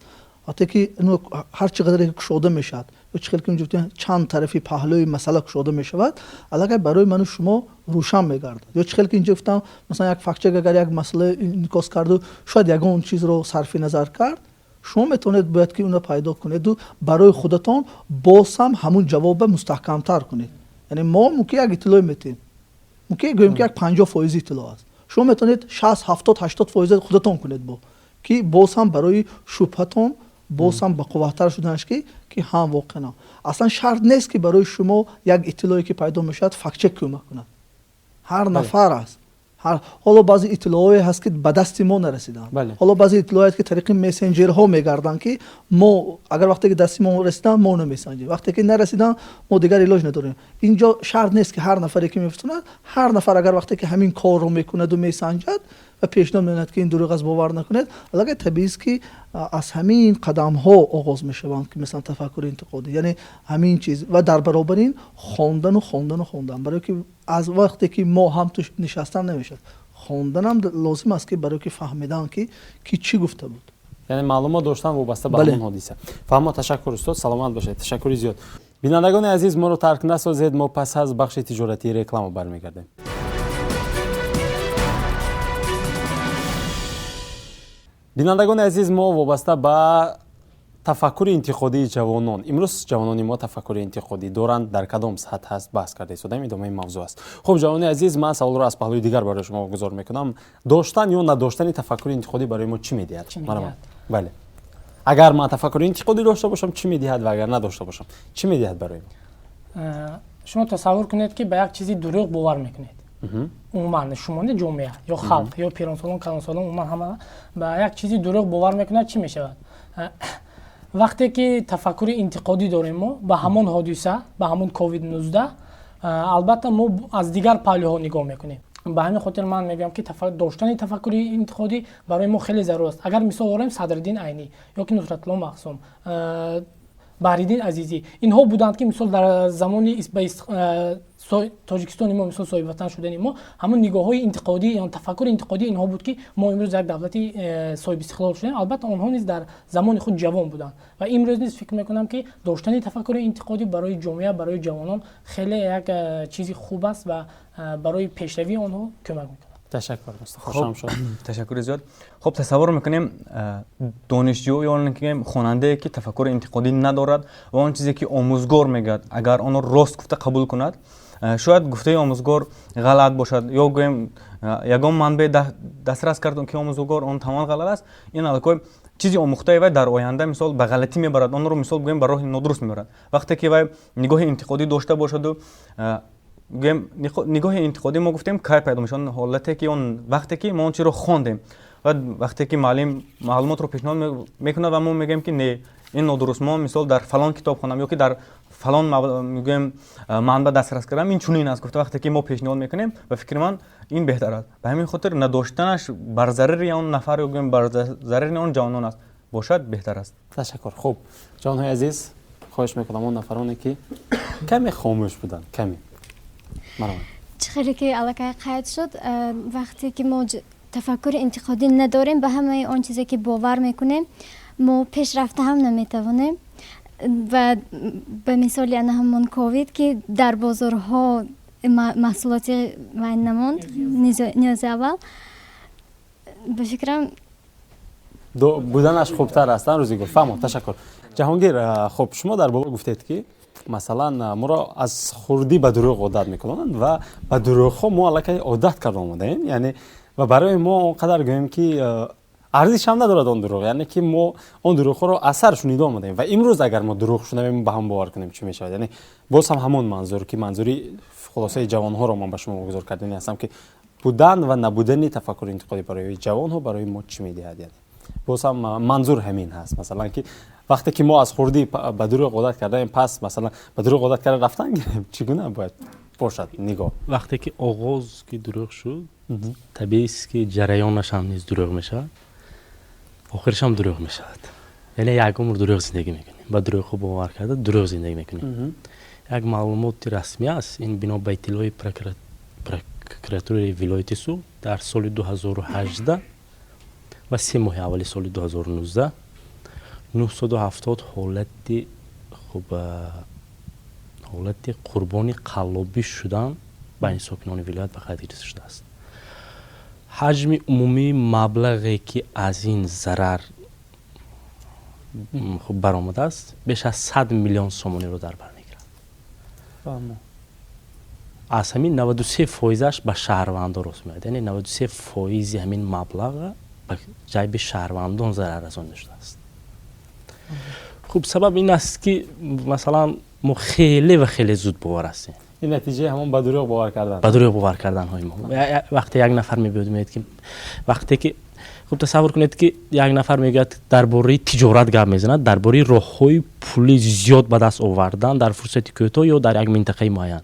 Вақте ки ҳар чӣ қадаре кушода мешавад, ё чӣ хел ки чанд тарафи паҳлӯи масъала кушода мешавад, аллакай барои ману шумо рӯшан мегардад. Ё чӣ хел ки инҷо гуфтам, масалан, як фактчек агар як масъала инъикос карду шояд ягон чизро сарфи назар кард, шумо метавонед, бояд ки онро пайдо кунеду барои худатон боз ҳам ҳамун ҷавобба мустаҳкамтар кунед. Яъне мо мумкин як иттилоъ метиҳем, мумкин гӯем, ки як 50% иттилоъ аст, шумо метавонед 60, 70, 80% худатон кунед, бо ки боз ҳам барои шубҳатон боз ҳам бақувваттар шуданаш, ки ҳам воқеан аслан шарт нест, ки барои шумо як иттилое ки пайдо мешавад, фактчек кӯмак кунад. Ҳар нафар аст. Ҳоло баъзе иттилоъое ҳаст, ки ба дасти мо нарасиданд. Ҳоло баъзе иттилоъое ки тариқи мессенҷерҳо мегарданд, ки мо агар вақте ки дасти мо расиданд, мо намесанҷем, вақте ки нарасиданд, мо дигар илоҷ надорем. Инҷо шарт нест, ки ҳар нафаре ки мефтунад, ҳар нафар агар вақте ки ҳамин корро мекунаду месанҷад ва пешниҳод менамояд, ки ин дурӯғ аст, бовар накунед. Аллакай табиист, ки аз ҳамин қадамҳо оғоз мешаванд, ки масалан тафаккури интиқодӣ, яъне ҳамин чиз, ва дар баробари ин хондану хондану хондан, барое ки аз вақте ки мо ҳам ту нишастан намешавад, хонданам лозим аст, ки барое ки фаҳмидан, ки ки чӣ гуфта буд. Яъне маълумот доштан вобаста ба ҳамон ҳодиса. Фаҳмо, ташаккур, устод, саломат бошед, ташаккури зиёд. Бинандагони азиз, моро тарк насозед, мо пас аз бахши тиҷоратии реклама бармегардем. Бинандагони азиз, мо вобаста ба тафаккури интиқодии ҷавонон, имрӯз ҷавонони мо тафаккури интиқодӣ доранд, дар кадом сатҳ ҳаст, баҳс карда истодаем, идомаи мавзӯъ аст. Хуб, ҷавонони азиз, ман саволро аз паҳлӯи дигар барои шумо гузор мекунам. Доштан ё надоштани тафаккури интиқодӣ барои мо чӣ медиҳад? Бале, агар ман тафаккури интиқодӣ дошта бошам, чӣ медиҳад, ва агар надошта бошам, чӣ медиҳад барои мо? Шумо тасаввур кунед, ки ба як чизи дурӯғ бовар мекунед. Умуман шумо не, ҷомеа ё халқ ё пиронсолон, калонсолон, умуман ҳама ба як чизи дурӯғ бовар мекунад, чӣ мешавад? Вақте ки тафаккури интиқодӣ дорем, мо ба ҳамон ҳодиса, ба ҳамон ковид-19, албатта мо аз дигар паҳлӯҳо нигоҳ мекунем. Ба ҳамин хотир ман мегӯям, ки доштани тафаккури интиқодӣ барои мо хеле зарур аст. Агар мисол орем, Садриддин Айнӣ ё ки Нусратулло Махсум, Баҳриддин Азизӣ, инҳо буданд, ки мисол дар замони Тоҷикистони мо, мисол соҳибватан шудани мо, ҳамон нигоҳҳои интиқодӣ, тафаккури интиқодӣ инҳо буд, ки мо имрӯз як давлати соҳибистиқлол шудем. Албатта онҳо низ дар замони худ ҷавон буданд ва имрӯз низ фикр мекунам, ки доштани тафаккури интиқодӣ барои ҷомеа, барои ҷавонон хеле як чизи хуб аст ва барои пешравии онҳо кӯмак мекунад. Ташаккур, Мустафо Шамшод. Ташаккури зиёд. Хуб, тасаввур мекунем донишҷӯ ё он ки хонандае, ки тафаккури интиқодӣ надорад ва он чизе ки омӯзгор мегӯяд, агар онро рост гуфта қабул кунад, шояд гуфтаи омӯзгор ғалат бошад ё гӯем ягон манбаъ дастрас кард, ки омӯзгор он тамоман ғалат аст. Ин аллакай чизи омӯхтаи вай дар оянда мисол ба ғалатӣ мебарад, онро мисол гӯем ба роҳи нодуруст мебарад. Вақте ки вай нигоҳи интиқодӣ дошта бошаду гӯем нигоҳи интиқодӣ мо гуфтем кай пайдо мешавад? Ҳолате ки он вақте ки мо он чиро хондем ва вақте ки муаллим маълумотро пешниҳод мекунад ва мо мегӯем, ки не, ин нодуруст, мо мисол дар фалон китоб хонам ё ки дар фалон мегӯем манбаъ дастрас кардам, ин чунин аст гуфта, вақте ки мо пешниҳод мекунем, ба фикри ман ин беҳтар аст. Ба ҳамин хотир надоштанаш бар зарари он нафар ё гӯем бар зарари он ҷавонон аст, бошад беҳтар аст. Ташаккур. Хуб, ҷавонҳои азиз, хоҳиш мекунам он нафароне ки каме хомӯш буданд, каме. Чӣ хеле ки аллакай қайд шуд, вақте ки мо тафаккури интиқодӣ надорем, ба ҳамаи он чизе ки бовар мекунем, мо пешрафта ҳам наметавонем. Ва ба мисоли ана ҳамон ковид, ки дар бозорҳо маҳсулоти вай намонд, ниёзи аввал, ба фикрам буданаш хубтар аст, Рӯзигул. Фаҳмо, ташаккур. Ҷаҳонгир, хуб, шумо дар боло гуфтед, ки масалан моро аз хурдӣ ба дурӯғ одат мекунанд ва ба дурӯғҳо мо аллакай одат карда омадаем, яъне ва барои мо он қадар гӯем ки арзиш ҳам надорад он дурӯғ, яъне ки мо он дурӯғҳоро аз сар шунида омадаем. Ва имрӯз агар мо дурӯғ шунавем, ба ҳам бовар кунем, чӣ мешавад? Яъне боз ҳам ҳамон манзур, ки манзури хулосаи ҷавонҳоро ман ба шумо гузор кардани ҳастам, ки будан ва набудани тафаккури интиқодӣ барои ҷавонҳо барои мо чӣ медиҳад? Яъне боз ҳам манзур ҳамин ҳаст, масалан ки вақте ки мо аз хурдӣ ба дурӯғ одат кардаем, пас масалан ба дурӯғ одат карда рафтан гирем, чӣ гуна бояд бошад нигоҳ? Вақте ки оғоз ки дурӯғ шуд, табиист, ки ҷараёнаш ҳам низ дурӯғ мешавад, охираш ҳам дурӯғ мешавад. Яъне як умр дурӯғ зиндагӣ мекунем, ба дурӯғҳо бовар карда дурӯғ зиндагӣ мекунем. Як маълумоти расмӣ аст, ин бино ба иттилои прокуратураи вилояти Суғд, дар соли 2018 ва 3 моҳи аввали соли 2019 970 ҳолати, хуб, ҳолати қурбони қаллобӣ шудан байни сокинони вилоят ба қайд гирифта шудааст. Ҳаҷми умумии маблағе, ки аз ин зарар, хуб, баромадааст, беш аз 100 миллион сомониро дар бар мегирад. Аз ҳамин 93 фоизаш ба шаҳрвандон рост меояд, яъне 93 фоизи ҳамин маблағ ба ҷайби шаҳрвандон зарар расонида шудааст. Хуб, сабаб ин аст, ки масалан мо хеле ва хеле зуд бовар ҳастем. Ин натиҷаи ҳамон ба дурӯғ бовар кардан, ба дурӯғ бовар карданҳои мо. Вақте як нафар мебиёд, мегӯяд ки, вақте ки, хуб, тасаввур кунед, ки як нафар мегӯяд, дар бораи тиҷорат гап мезанад, дар бораи роҳҳои пули зиёд ба даст овардан дар фурсати кӯтоҳ ё дар як минтақаи муайян,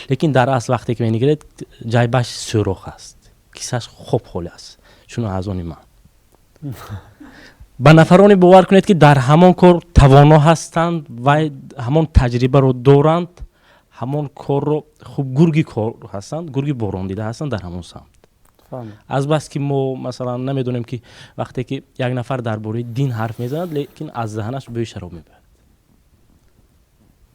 лекин дар асл вақте ки менигаред, ҷайбаш сӯрох аст, кисаш хоб холӣ аст. Чун аз они ман ба нафароне бовар кунед, ки дар ҳамон кор тавоно ҳастанд ва ҳамон таҷрибаро доранд, ҳамон корро хуб, гурги кор ҳастанд, гурги борондида ҳастанд дар ҳамон самт. Азбаски мо, масалан, намедонем, ки вақте ки як нафар дар бораи дин ҳарф мезанад, лекин аз даҳанаш бӯи шароб мебарад,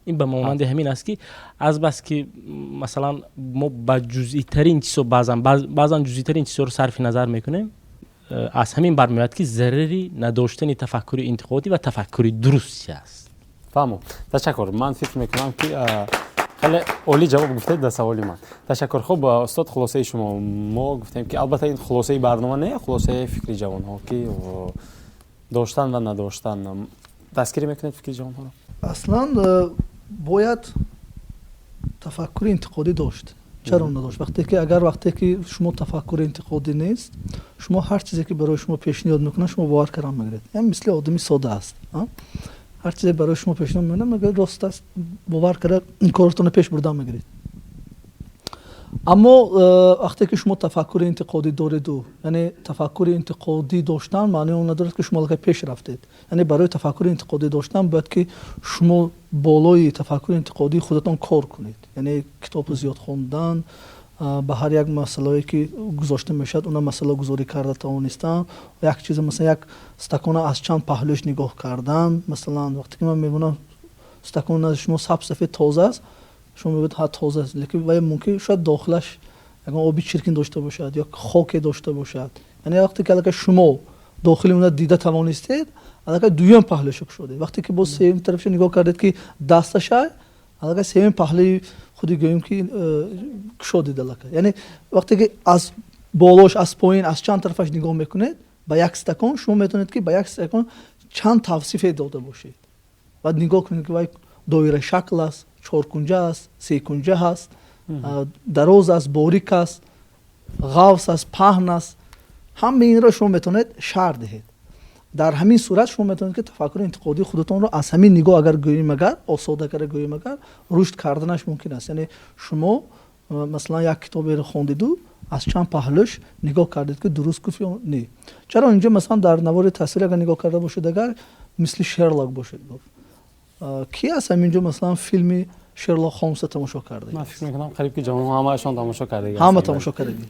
ин ба монанди ҳамин аст, ки азбаски, масалан, мо ба ҷузъитарин чизо баъзан ҷузъитарин чизҳоро сарфи назар мекунем. Аз ҳамин бармеояд, ки зарари надоштани тафаккури интиқодӣ ва тафаккури дуруст чи аст. Фаҳмо, ташаккур. Ман фикр мекунам, ки хеле олӣ ҷавоб гуфтед дар саволи ман. Ташаккур. Хуб, устод, хулосаи шумо. Мо гуфтем, ки албатта ин хулосаи барнома не, хулосаи фикри ҷавонҳо, ки доштан ва надоштан. Дастгирӣ мекунед фикри ҷавонҳоро? Аслан бояд тафаккури интиқодӣ дошт. Чаро надошт? Вақте ки, агар вақте ки шумо тафаккури интиқодӣ нест, шумо ҳар чизе ки барои шумо пешниҳод мекунанд, шумо бовар кардан мегиред. Мисли одами сода аст, ҳар чизе барои шумо пешниҳод мекунанд, мегӯяд рост аст, бовар карда ин коротонро пеш бурдан мегиред. Аммо вақте ки шумо тафаккури интиқодӣ дореду, яъне тафаккури интиқодӣ доштан маънии он надорад, ки шумо аллакай пеш рафтед. Яъне барои тафаккури интиқодӣ доштан бояд ки шумо болои тафаккури интиқодии худатон кор кунед, яъне китоби зиёд хондан, ба ҳар як масъалае ки гузошта мешавад, она масъалагузорӣ карда тавонистан, як чиза, масалан, як стакона аз чанд паҳлӯш нигоҳ кардан. Масалан, вақте ки ман мебинам, стакон назди шумо саб сафед тоза аст, шумо мегӯед, ҳа, тоза аст, лекин вай мумкин шояд дохилаш ягон оби чиркин дошта бошад ё хоке дошта бошад. Яъне вақте ки аллакай шумо дохили она дида тавонистед, аллакай дуюм паҳлӯшо кушодед. Вақте ки боз сеюм тарафшо нигоҳ кардед, ки дасташа, аллакай сеюм паҳлӯи худи, гӯем ки, кушодед аллакай. Яъне вақте ки аз болош, аз поин, аз чанд тарафаш нигоҳ мекунед ба як стакон, шумо метавонед, ки ба як стакон чанд тавсифе дода бошед ва нигоҳ кунед, ки вай доирашакл аст, чоркунҷа аст, секунҷа ҳаст, дароз аст, борик аст, ғафс аст, паҳн аст. Ҳамаи инро шумо метавонед шарҳ диҳед. Дар ҳамин сурат шумо метавонед, ки тафаккури интиқодии худатонро аз ҳамин нигоҳ, агар гӯем, агар осода карда гӯем, агар рушд карданаш мумкин аст. Яъне шумо, масалан, як китоберо хондиду аз чанд паҳлӯш нигоҳ кардед, ки дуруст гуфт ё не. Чаро инҷо, масалан, дар навори тасвир агар нигоҳ карда бошед, агар мисли Шерлок бошед гуфт, ки аз ҳаминҷо, масалан, филми Шерлок Холмса тамошо карда? Ман фикр мекунам, қариб ки ҷавонҳо ҳамаашон тамошо кардаги. Ҳама тамошо кардаги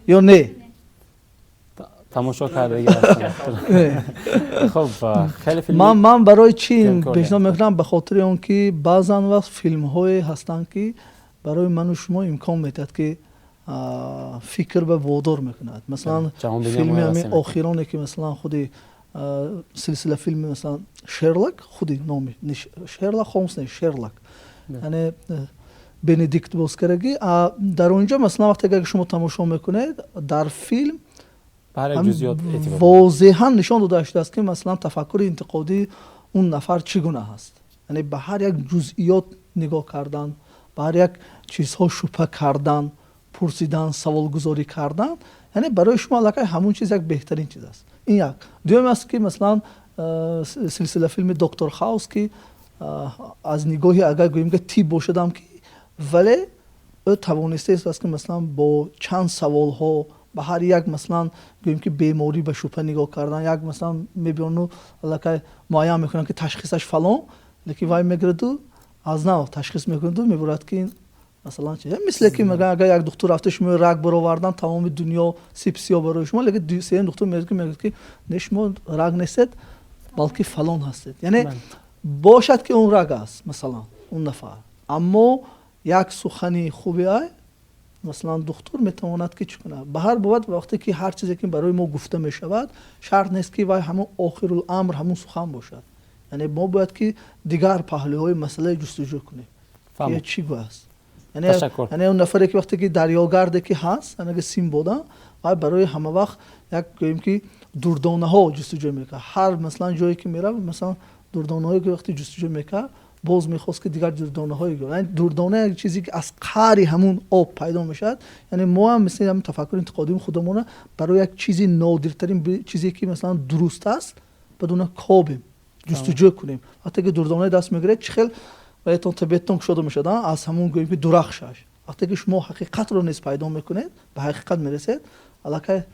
ё не? Тамошо кардаги. Хуб, хеле филм. Ман барои чӣ пешниҳод мекунам? Ба хотири он ки баъзан вақт филмҳое ҳастанд, ки барои ману шумо имкон медиҳад, ки фикр ба водор мекунад. Масалан, филми ҳамин охироне, ки, масалан, худи силсила филми, масалан, Шерлок, худи номи Шерлок Холмс не, Шерлок, яъне Бенедикт бозкарагӣ. Дар он ҷо, масалан, вақте агар шумо тамошо мекунед, дар филм возеҳан нишон дода шудааст, ки, масалан, тафаккури интиқодии он нафар чӣ гуна ҳаст. Яъне ба ҳар як ҷузъиёт нигоҳ кардан, ба ҳар як чизҳо шубҳа кардан, пурсидан, саволгузорӣ кардан, яъне барои шумо аллакай ҳамон чиз як беҳтарин чиз аст. Ин як. Дуюм аст, ки, масалан, силсила филми Доктор Хаус, ки аз нигоҳи, агар гӯем, ки тиб бошадам, ки вале ӯ тавонистааст, ки, масалан, бо чанд саволҳо ба ҳар як, масалан, гӯем ки, беморӣ ба шубҳа нигоҳ кардан. Як, масалан, мебиёну аллакай муайян мекунанд, ки ташхисаш фалон, лекин вай мегираду аз нав ташхис мекунаду мебурад, ки, масалан, мисле ки мегӯянд, агар як духтур рафта шумо раг баровардан, тамоми дунё сип сиёҳ барои шумо, лекин сеюм духтур мегӯяд, ки не, шумо раг нестед, балки фалон ҳастед. Яъне бошад, ки он раг аст, масалан, он нафар, аммо як сухани хуби ай, масалан, духтур метавонад, ки чӣ кунад. Ба ҳар бовад, вақте ки ҳар чизе ки барои мо гуфта мешавад, шарт нест, ки вай ҳамон охирул амр ҳамон сухан бошад. Яъне мо бояд, ки дигар паҳлӯҳои масъалаи ҷустуҷӯ кунем, чӣ гӯ аст. Яъне он нафаре, ки вақте ки дарёгарде ки ҳаст, яъне Синбода, вай барои ҳама вақт як, гӯем ки, дурдонаҳо ҷустуҷӯ мекард. Ҳар, масалан, ҷое ки меравад, масалан, дурдонаҳое ки вақте ҷустуҷӯ мекард, Боз мехост, ки дигар дурдонаҳое, яъне дурдона як чизе, ки аз қаъри ҳамун об пайдо мешавад. Яъне мо ҳам мисли ҳамин тафаккури интиқодии худамона барои як чизи нодиртарин чизе, ки масалан дуруст аст, баъд уна кобем, ҷустуҷӯ кунем. Вақте ки дурдонаи даст мегиред, чӣ хел ваятон табиаттон кушода мешавад, аз ҳамун гӯем, ки дурахшаш. Вақте ки шумо ҳақиқатро низ пайдо мекунед, ба ҳақиқат мерасед, аллакай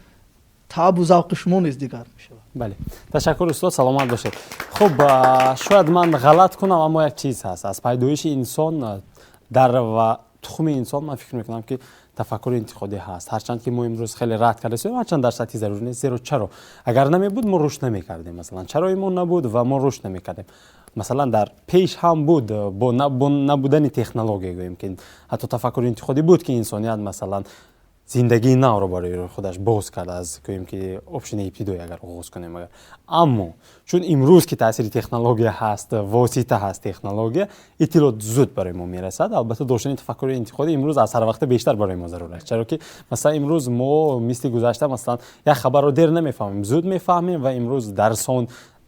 таъбу завқи шумо низ дигар мешавад. Бале, ташаккур, устод, саломат бошед. Хуб, шояд ман ғалат кунам, аммо як чиз ҳаст: аз пайдоиши инсон дар ва тухми инсон, ман фикр мекунам, ки тафаккури интиқодӣ ҳаст, ҳарчанд ки мо имрӯз хеле рад кардаистем, ҳарчанд дар сатҳи зарур нест. Зеро чаро? Агар намебуд, мо рушд намекардем. Масалан, чарои мо набуд ва мо рушд намекардем? Масалан, дар пеш ҳам буд, бо набудани технология, гӯем, ки ҳатто тафаккури интиқодӣ буд, ки инсоният, масалан, зиндагии навро барои худаш боз кард, аз, гӯем, ки общинаи ибтидоӣ агар оғоз кунем агар. Аммо чун имрӯз ки таъсири технология ҳаст, восита ҳаст технология, иттилоот зуд барои мо мерасад, албатта, доштани тафаккури интиқодӣ имрӯз аз ҳар вақта бештар барои мо зарур аст. Чаро ки, масалан, имрӯз мо мисли гузашта, масалан, як хабарро дер намефаҳмем, зуд мефаҳмем ва имрӯз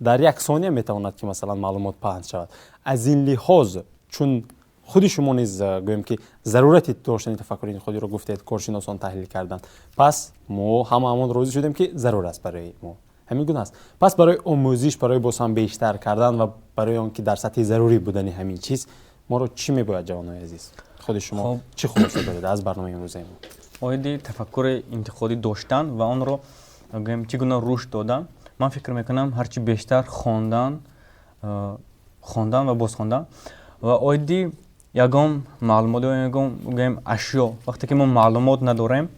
дар як сония метавонад, ки, масалан, маълумот паҳн шавад. Аз ин лиҳоз, чун худи шумо низ, гӯем, ки зарурати доштани тафаккури интиқодиро гуфтед, коршиносон таҳлил карданд, пас мо ҳамаамон розӣ шудем, ки зарур аст барои мо. Ҳамин гуна аст. Пас барои омӯзиш, барои боз ҳам бештар кардан ва барои он ки дар сатҳи зарурӣ будани ҳамин чиз моро чӣ мебояд, ҷавонои азиз? Худи шумо чӣ хулоса доред аз барномаи имрӯзаи мо? Оиди тафаккури интиқодӣ доштан ва онро, гӯем, чӣ гуна рушд додан, ман фикр мекунам, ҳарчи бештар хондан, хондан ва боз хондан ва оиди ягон маълумот ё ягон, гӯем, ашё. Вақте ки мо маълумот надорем,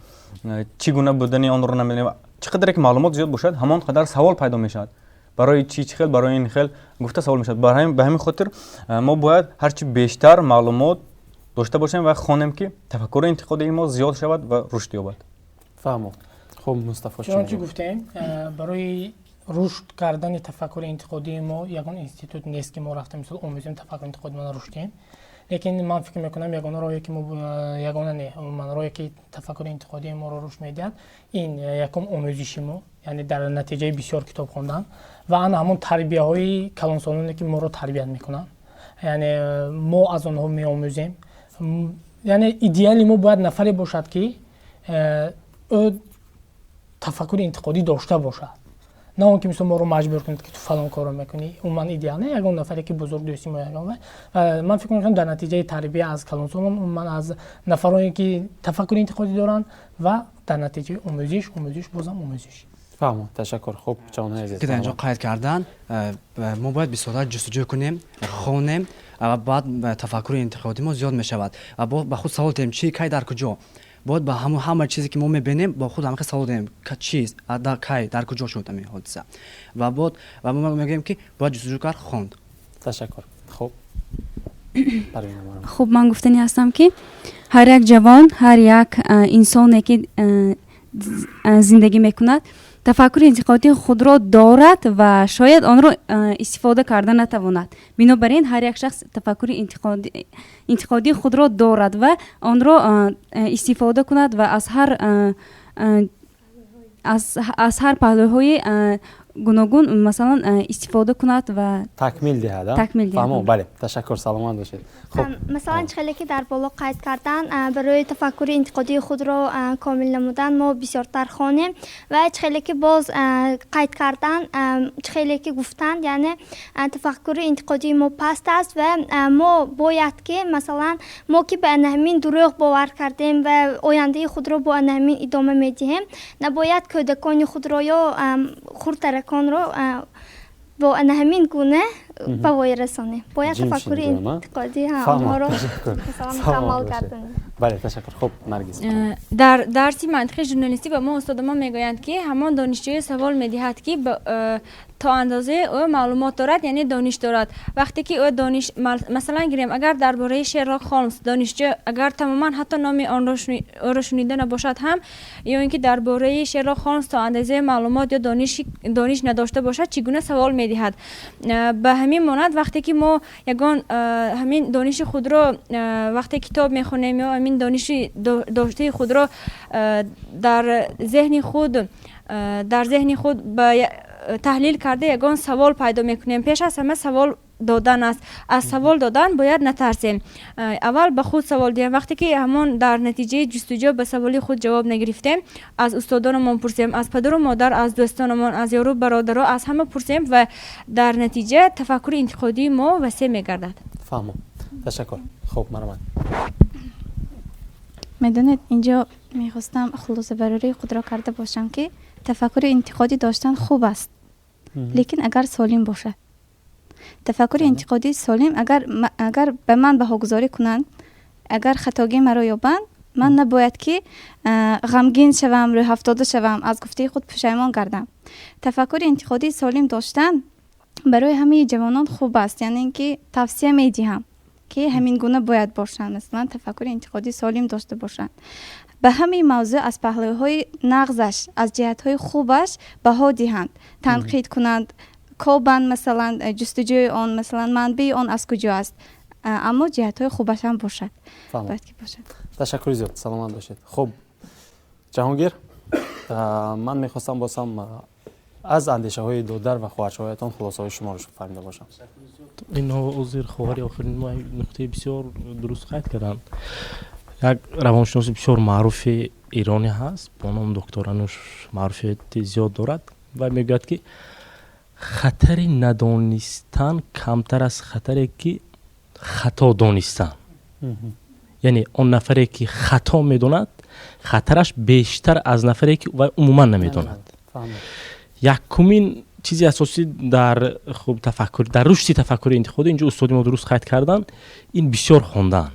чӣ гуна будани онро намедонем. Чӣ қадаре ки маълумот зиёд бошад, ҳамон қадар савол пайдо мешавад: барои чӣ, чӣ хел, барои ин хел гуфта савол мешавад. Ба ҳамин хотир мо бояд ҳарчи бештар маълумот дошта бошем ва хонем, ки тафаккури интиқодии мо зиёд шавад ва рушд ёбад. Фаҳмо. Хуб, Мустафо? Чунончи гуфтем, барои рушд кардани тафаккури интиқодии мо ягон институт нест, ки мо рафта, мисол, омӯзем, тафаккури интиқодии мо рушд диҳем. Лекин ман фикр мекунам, ягона роҳе ки мо, ягона не, умуман роҳе ки тафаккури интиқодии моро рушд медиҳад, ин якум омӯзиши мо, яъне дар натиҷаи бисёр китоб хондан ва ана ҳамон тарбияҳои калонсолоне, ки моро тарбият мекунанд, яъне мо аз онҳо меомӯзем. Яъне идеали мо бояд нафаре бошад, ки ӯ тафаккури интиқодӣ дошта бошад, на он ки, мисол, моро маҷбур кунад, ки ту фалон корро мекунӣ. Умуман идеал не, ягон нафаре, ки бузург дӯсти мо, ягон. Ман фикр мекунам, дар натиҷаи тарбия аз калонсолон, умуман аз нафароне, ки тафаккури интиқодӣ доранд, ва дар натиҷаи омӯзиш, омӯзиш, бозам омӯзиш. Фаҳмо, ташаккур. Хуб, ҷавонои азиз. Ки дар инҷо қайд кардан, мо бояд бисёртар ҷустуҷӯ кунем, хонем ва баъд тафаккури интиқодии мо зиёд мешавад ва ба худ савол диҳем: чӣ, кай, дар куҷо. Бояд ба ҳамон ҳама чизе, ки мо мебинем, бо худ ҳамаи савол диҳем: чист, кай, дар куҷо шуд ҳамин ҳодиса. Ва бод ва мо мегӯем, ки бояд ҷустуҷӯ кард, хонд. Ташаккур. Хуб. Хуб, ман гуфтанӣ ҳастам, ки ҳар як ҷавон, ҳар як инсоне, ки зиндагӣ мекунад, тафаккури интиқодии худро дорад ва шояд онро истифода карда натавонад. Бинобар ин ҳар як шахс тафаккури интиқодии худро дорад ва онро истифода кунад ва аз ҳар паҳлӯҳои гуногун, масалан, истифода кунад ва такмил диҳад. Такмил диҳад. Фаҳмо, бале, ташаккур, саломат бошед. Хуб, масалан, чӣ хеле ки дар боло қайд кардан, барои тафаккури интиқодии худро комил намудан мо бисёртар хонем. Ва чӣ хеле ки боз қайд кардан, чӣ хеле ки гуфтанд, яъне тафаккури интиқодии мо паст аст ва мо бояд ки, масалан, мо ки ба ана ҳамин дурӯғ бовар кардем ва ояндаи худро бо ана ҳамин идома медиҳем, набояд кӯдакони худро ё хурдтараконро бо ана ҳамин гуна ба воя расонем. Бояд тафаккури интиқодӣ онҳоро мукаммал гардонем. Бале, ташаккур. Хуб, Наргиз. Дар дарси мантиқи журналистӣ ба мо устодамон мегӯянд, ки ҳамон донишҷӯе савол медиҳад, ки то андозаи ӯ маълумот дорад, яъне дониш дорад. Вақте ки ӯ дониш, масалан гирем, агар дар бораи Шерлок Холмс донишҷӯ агар тамоман ҳатто номи ӯро шунида набошад ҳам, ё ин ки дар бораи Шерлок Холмс то андозаи маълумот ё дониш надошта бошад, чӣ гуна савол медиҳад? Ба ҳамин монанд, вақте ки мо ягон ҳамин дониши худро, вақте китоб мехонем ё ҳамин дониши доштаи худро дар зеҳни худ ба таҳлил карда, ягон савол пайдо мекунем, пеш аз ҳама савол додан аст. Аз савол додан бояд натарсем. Аввал ба худ савол диҳем. Вақте ки ҳамон дар натиҷаи ҷустуҷӯ ба саволи худ ҷавоб нагирифтем, аз устодонамон пурсем, аз падару модар, аз дӯстонамон, аз ёру бародаро, аз ҳама пурсем ва дар натиҷа тафаккури интиқодии мо васеъ мегардад. Фаҳмом, ташаккур. Хуб, марҳамат. Медонед, инҷо мехостам хулосабарории худро карда бошам, ки тафаккури интиқодӣ доштан хуб аст, лекин агар солим бошад. Тафаккури интиқодии солим, агар ба ман баҳогузорӣ кунанд, агар хатогии маро ёбанд, ман набояд ки ғамгин шавам, рӯҳафтода шавам, аз гуфтаи худ пушаймон гардам. Тафаккури интиқодии солим доштан барои ҳамаи ҷавонон хуб аст, яъне ин ки тавсия медиҳам, ки ҳамин гуна бояд бошанд, масалан, тафаккури интиқодии солим дошта бошанд, ба ҳамаи мавзӯъ аз паҳлӯҳои нағзаш, аз ҷиҳатҳои хубаш баҳо диҳанд, танқид кунанд, кобанд, масалан, ҷустуҷӯи он, масалан, манбаи он аз куҷо аст, аммо ҷиҳатҳои хубаш ҳам бошад, бояд ки бошад. Ташаккури зиёд, саломат бошед. Хуб, Ҷаҳонгир, ман мехостам боз ҳам аз андешаҳои додар ва хоҳарчаҳоятон хулосаҳои шуморо фаҳмида бошам. Инҳо ҳозир хоҳари охирин мо нуқтаи бисёр дуруст қайд карданд. Як равоншиноси бисёр маъруфи иронӣ ҳаст бо номи доктор Ануш, маъруфияти зиёд дорад ва мегӯяд, ки хатари надонистан камтар аз хатаре ки хато донистан. Яъне он нафаре ки хато медонад, хатараш бештар аз нафаре ки вай умуман намедонад. Якумин чизи асосӣ дар хуб тафаккур, дар рушди тафаккури интиқодӣ, инҷо устоди мо дуруст қайд карданд, ин бисёр хондан,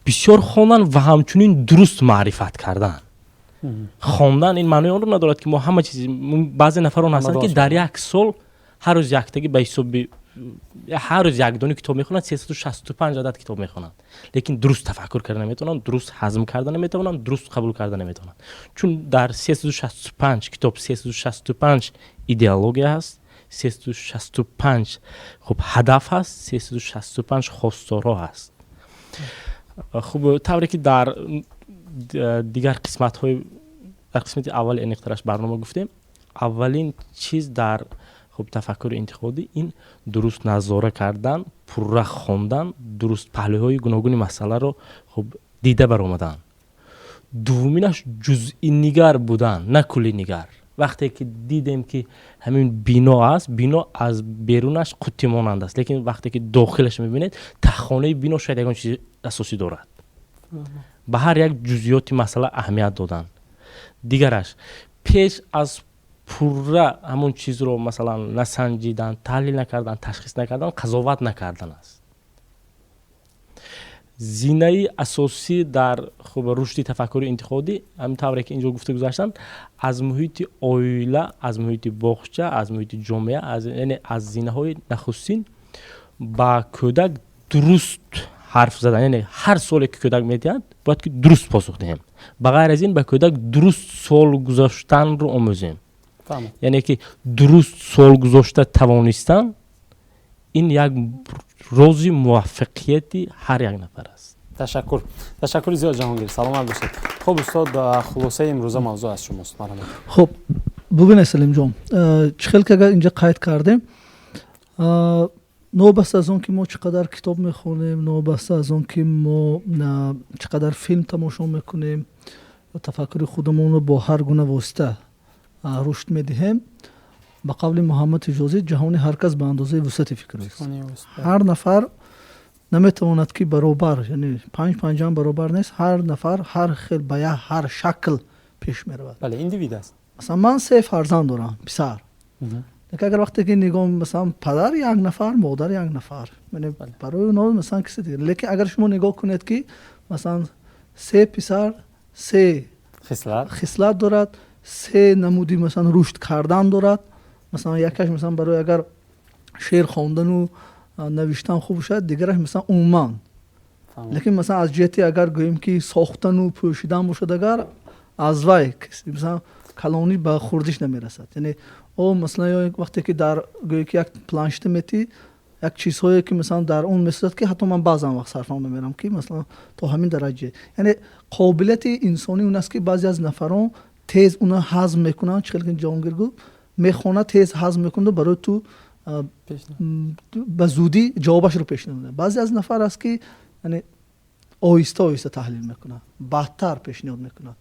бисёр хондан ва ҳамчунин дуруст маърифат кардан. Хондан ин маънои онро надорад, ки мо ҳама чизи. Баъзе нафарон ҳастанд, ки дар як сол ҳар рӯз яктаги, ба ҳисоби ҳар рӯз якдони китоб мехонанд, 365 адад китоб мехонанд, лекин дуруст тафаккур карда наметавонанд, дуруст ҳазм карда наметавонанд, дуруст қабул карда наметавонанд, чун дар 365 китоб 365 идеология ҳаст, 365 хуб ҳадаф ҳаст, 365 хосторҳо ҳаст. Хуб, тавре ки дар дигар қисматҳои, дар қисмати аввали аниқтараш барнома гуфтем, аввалин чиз дар хуб тафаккури интиқодӣ ин дуруст назора кардан, пурра хондан, дуруст паҳлӯҳои гуногуни масъаларо хуб дида баромадан. Дуввуминаш ҷузъинигар будан, на куллинигар. Вақте ки дидем, ки ҳамин бино аст, бино аз берунаш қуттӣ монанд аст, лекин вақте ки дохилаш мебинед, таҳхонаи бино шояд ягон чизи асосӣ дорад. Ба ҳар як ҷузъиёти масъала аҳамият додан. Дигараш, пеш аз пурра ҳамон чизро, масалан, насанҷидан, таҳлил накардан, ташхис накардан, қазоват накардан аст. Зинаи асосӣ дар хуб рушди тафаккури интиқодӣ, ҳамин тавре ки инҷо гуфта гузаштанд, аз муҳити оила, аз муҳити боғча, аз муҳити ҷомеа, яъне аз зинаҳои нахустин ба кӯдак дуруст ҳарф задан. Яъне ҳар суоле ки кӯдак медиҳад, бояд ки дуруст посух диҳем. Ба ғайр аз ин, ба кӯдак дуруст суол гузоштанро омӯзем, яъне ки дуруст суол гузошта тавонистан ин як рози муваффақияти ҳар як нафар аст. Ташаккур, ташаккури зиёд, Ҷаҳонгир, саломат бошед. Хуб, устод, хулосаи имрӯза мавзӯъ аз шумост, марҳамат. Хуб, бубинед, Салимҷон, чӣ хел ки агар инҷа қайд кардем, новобаста аз он ки мо чӣ қадар китоб мехонем, новобаста аз он ки мо чӣ қадар филм тамошо мекунем, тафаккури худамонро бо ҳар гуна восита рушд медиҳем, ба қавли Муҳаммад Ҳиҷозӣ, ҷаҳони ҳар кас ба андозаи вусъати фикр аст. Ҳар нафар наметавонад ки баробар, яъне панҷ панҷам баробар нест, ҳар нафар ҳар хел, ба як ҳар шакл пеш меравад. Бале, индивид аст. Масалан, ман се фарзанд дорам, писар. Лекин агар вақте ки нигоҳ, масалан, падар як нафар, модар як нафар, барои онҳо, масалан, киси дигар. Лекин агар шумо нигоҳ кунед, ки масалан се писар се хислат дорад, се намуди, масалан, рушд кардан дорад. Масалан, якаш, масалан, барои агар шеър хондану навиштан хуб бошад, дигараш, масалан, умуман, лекин, масалан, аз ҷиҳати агар гӯем ки сохтану пӯшидан бошад, агар аз вай, масалан, калонӣ ба хурдиш намерасад. Яъне о, масалан, ё вақте ки дар гӯе ки як планшета метӣ, як чизҳое ки, масалан, дар он месозад, ки ҳатто ман баъзан вақт сарфам намерам, ки масалан то ҳамин дараҷа. Яъне қобилияти инсонӣ он аст, ки баъзе аз нафарон тез уна ҳазм мекунанд. Чӣ хел ки Ҷаҳонгир гуфт, мехонад, тез ҳазм мекунад, барои ту Ба зудӣ ҷавобашро пешниҳод мекунад. Баъзе аз нафар аст, ки яъне оҳиста оҳиста таҳлил мекунад, баъдтар пешниҳод мекунад.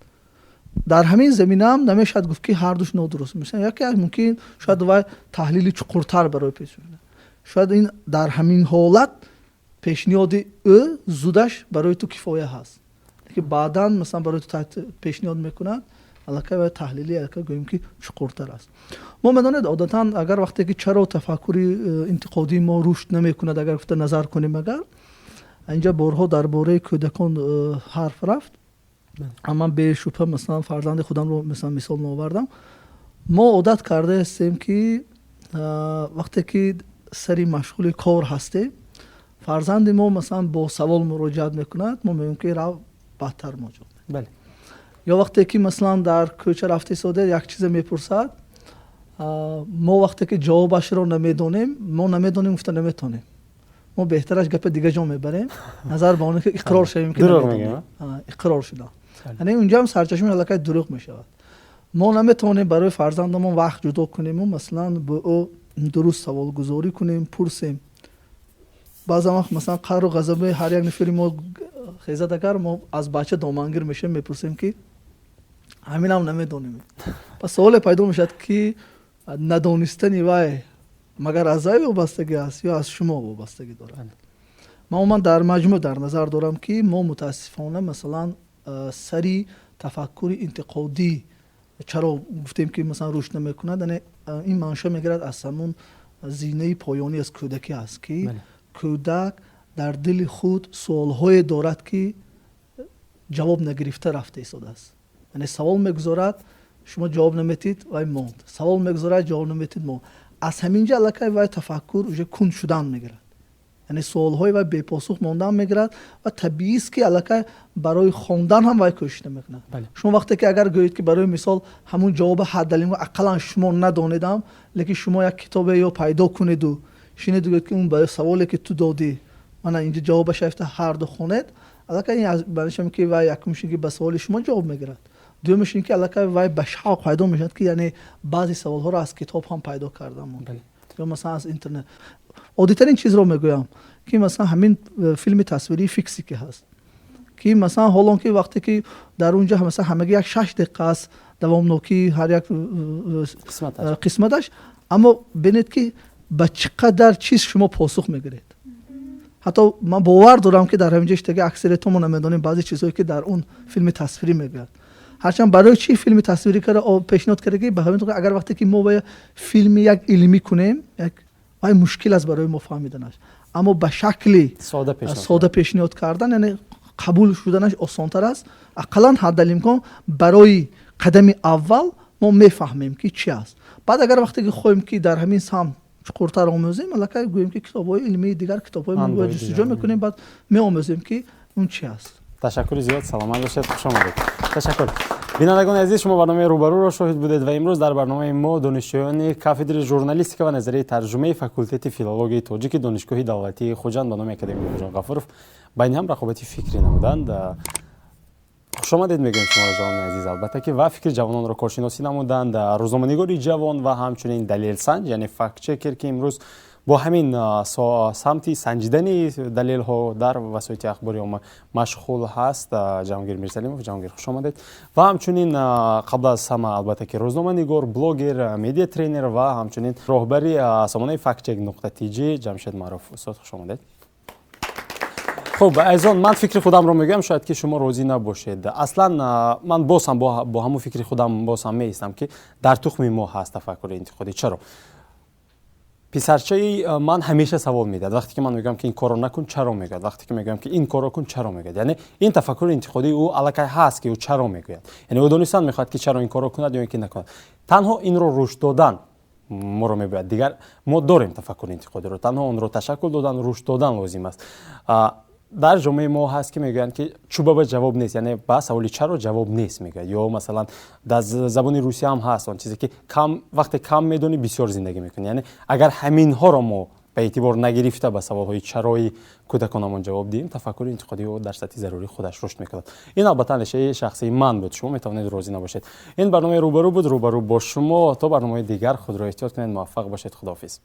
Дар ҳамин заминаам намешавад гуфт, ки ҳардуш нодуруст. Мисалан, яке мумкин шояд вай таҳлили чуқуртар барои пеш, шояд ин дар ҳамин ҳолат пешниҳоди ӯ зудаш барои ту кифоя ҳаст, лекин баъдан, масалан, барои ту пешниҳод мекунад, аллакай вай таҳлили аллакай гӯем, ки чуқуртар аст. Мо медонед, одатан агар вақте ки чаро тафаккури интиқодии мо рушд намекунад, агар гуфта назар кунем, агар инҷа борҳо дар бораи кӯдакон ҳарф рафт, ман бешубҳа, масалан, фарзанди худамро, масалан, мисол наовардам. Мо одат карда ҳастем, ки вақте ки сари машғули кор ҳастем, фарзанди мо, масалан, бо савол муроҷиат мекунад, мо мегӯем, ки рав, баъдтар мо ҷавоб. Ё вақте ки, масалан, дар кӯча рафта истода, як чизе мепурсад, мо вақте ки ҷавобашро намедонем, мо намедонем гуфта наметонем, мо беҳтараш гапа дига ҷо мебарем, назар ба оне ки иқрор шавем, ки иқрор шудам. Яъне унҷаам сарчашмаи аллакай дурӯғ мешавад. Мо наметавонем барои фарзандамон вақт ҷудо кунему, масалан, бо ӯ дуруст саволгузорӣ кунем, пурсем. Баъзан вақт, масалан, қаҳру ғазаби ҳар як нафари мо хезад, агар мо аз бача домангир мешавем, мепурсем, ки ҳаминам намедонем. Пас саволе пайдо мешавад, ки надонистани вай магар аз вай вобастагӣ аст ё аз шумо вобастагӣ дорад? Ман умуман дар маҷмӯъ дар назар дорам, ки мо мутаассифона, масалан, сари тафаккури интиқодӣ чаро гуфтем, ки, масалан, рушд намекунад, яъне ин манша мегирад аз ҳамун зинаи поёнӣ, аз кӯдакӣ аст, ки кӯдак дар дили худ суолҳое дорад, ки ҷавоб нагирифта рафта истодааст. Яъне савол мегузорад, шумо ҷавоб наметид, вай монд. Савол мегузорад, ҷавоб наметид, монд. Аз ҳамин ҷа аллакай вай тафаккур уже кунд шудан мегирад, яъне суолҳои вай бепосух мондан мегирад ва табиист, ки аллакай барои хондан ҳам вай кӯшиш намекунад. Шумо вақте ки агар гӯед, ки барои мисол ҳамун ҷавоба ҳаддалимкон ақаллан шумо надонедам, лекин шумо як китобе ё пайдо кунеду шинеду гӯед, ки он ба саволе, ки ту додӣ, мана инҷа ҷавобаша ёфта, ҳарду хонед, аллакай ин маънишам, ки вай якумш ин ки ба саволи шумо ҷавоб мегирад, дуюмаш ин ки аллакай вай ба шавқ пайдо мешавад, ки яъне баъзе саволҳоро аз китоб ҳам пайдо кардан мумкин ё, масалан, аз интернет. Оддитарин чизро мегӯям, ки, масалан, ҳамин филми тасвирии «Фиксики» ҳаст, ки, масалан, ҳолон ки вақте ки дар он ҷо, масалан, ҳамагӣ як 6 дақиқа аст давомнокии ҳар як қисматаш, аммо бинед, ки ба чӣ қадар чиз шумо посух мегиред. Ҳатто ман бовар дорам, ки дар ҳамин ҷо иштаги аксариято мо намедонем баъзе чизҳое, ки дар он филми тасвирӣ мегӯяд. Ҳарчанд барои чӣ филми тасвирӣ кара пешниҳод карда, ки ба ҳамин агар вақте ки мо ба филми як илмӣ кунем, як вай мушкил аст барои мо фаҳмиданаш, аммо ба шакли сода пешниҳод кардан, яъне қабул шуданаш осонтар аст. Ақаллан ҳаддалимкон барои қадами аввал мо мефаҳмем, ки чӣ аст. Баъд агар вақте ки хоҳем, ки дар ҳамин самт чуқуртар омӯзем, аллакай гӯем, ки китобҳои илмии дигар, китобҳои мо бояд ҷустуҷӯ мекунем, баъд меомӯзем, ки он чӣ аст. Ташаккури зиёд, саломат бошед, хуш омадед, ташаккур. Бинандагони азиз, шумо барномаи «Рӯбарӯро» шоҳид будед ва имрӯз дар барномаи мо донишҷӯёни кафедри журналистика ва назарияи тарҷумаи факултети филологияи тоҷики Донишгоҳи давлатии Хуҷанд ба номи академик Бобоҷон Ғафуров байни ҳам рақобати фикрӣ намуданд. Хушомадед мегӯем шуморо, ҷавони азиз, албатта ки ва фикри ҷавононро коршиносӣ намуданд рӯзноманигори ҷавон ва ҳамчунин далелсанҷ, яъне фактчекер, ки имрӯз бо ҳамин самти санҷидани далелҳо дар васоити ахбори омма машғул ҳаст, Ҷаҳонгир Мирсалимов. Ҷаҳонгир, хуш омадед. Ва ҳамчунин қабл аз ҳама, албатта ки, рӯзноманигор, блогер, медиа тренер ва ҳамчунин роҳбари сомонаи фактчек.тж Ҷамшед Маъруф. Устод, хуш омадед. Хуб, азизон, ман фикри худамро мегӯям, шояд ки шумо розӣ набошед. Аслан ман боз ҳам бо ҳамон фикри худам боз ҳам меистам, ки дар тухми мо ҳаст тафаккури интиқодӣ. Чаро? Писарчаи ман ҳамеша савол медиҳад. Вақте ки ман мегӯям, ки ин корро накун, чаро мегӯяд. Вақте ки мегӯям, ки ин корро кун, чаро мегӯяд. Яъне ин тафаккури интиқодии ӯ аллакай ҳаст, ки ӯ чаро мегӯяд, яъне ӯ донистан мехоҳад, ки чаро ин корро кунад ё ин ки накунад. Танҳо инро рушд додан моро мебояд. Дигар мо дорем тафаккури интиқодиро, танҳо онро ташаккул додан, рушд додан лозим аст. Дар ҷомеаи мо ҳаст, ки мегӯянд, ки чӯбаба ҷавоб нест, яъне ба саволи чаро ҷавоб нест мегӯяд. Ё, масалан, дар забони русия ҳам ҳаст он чизе, ки кам вақте кам медонӣ, бисёр зиндагӣ мекунӣ. Яъне агар ҳаминҳоро мо ба эътибор нагирифта, ба саволҳои чарои кӯдаконамон ҷавоб диҳем, тафаккури интиқодии ӯ дар сатҳи зарурии худаш рушд мекунад. Ин албатта андешаи шахсии ман буд, шумо метавонед розӣ набошед. Ин барномаи «Рӯбарӯ» буд, рӯбарӯ бо шумо. То барномаи дигар худро эҳтиёт кунед, муваффақ бошед, худоҳофиз.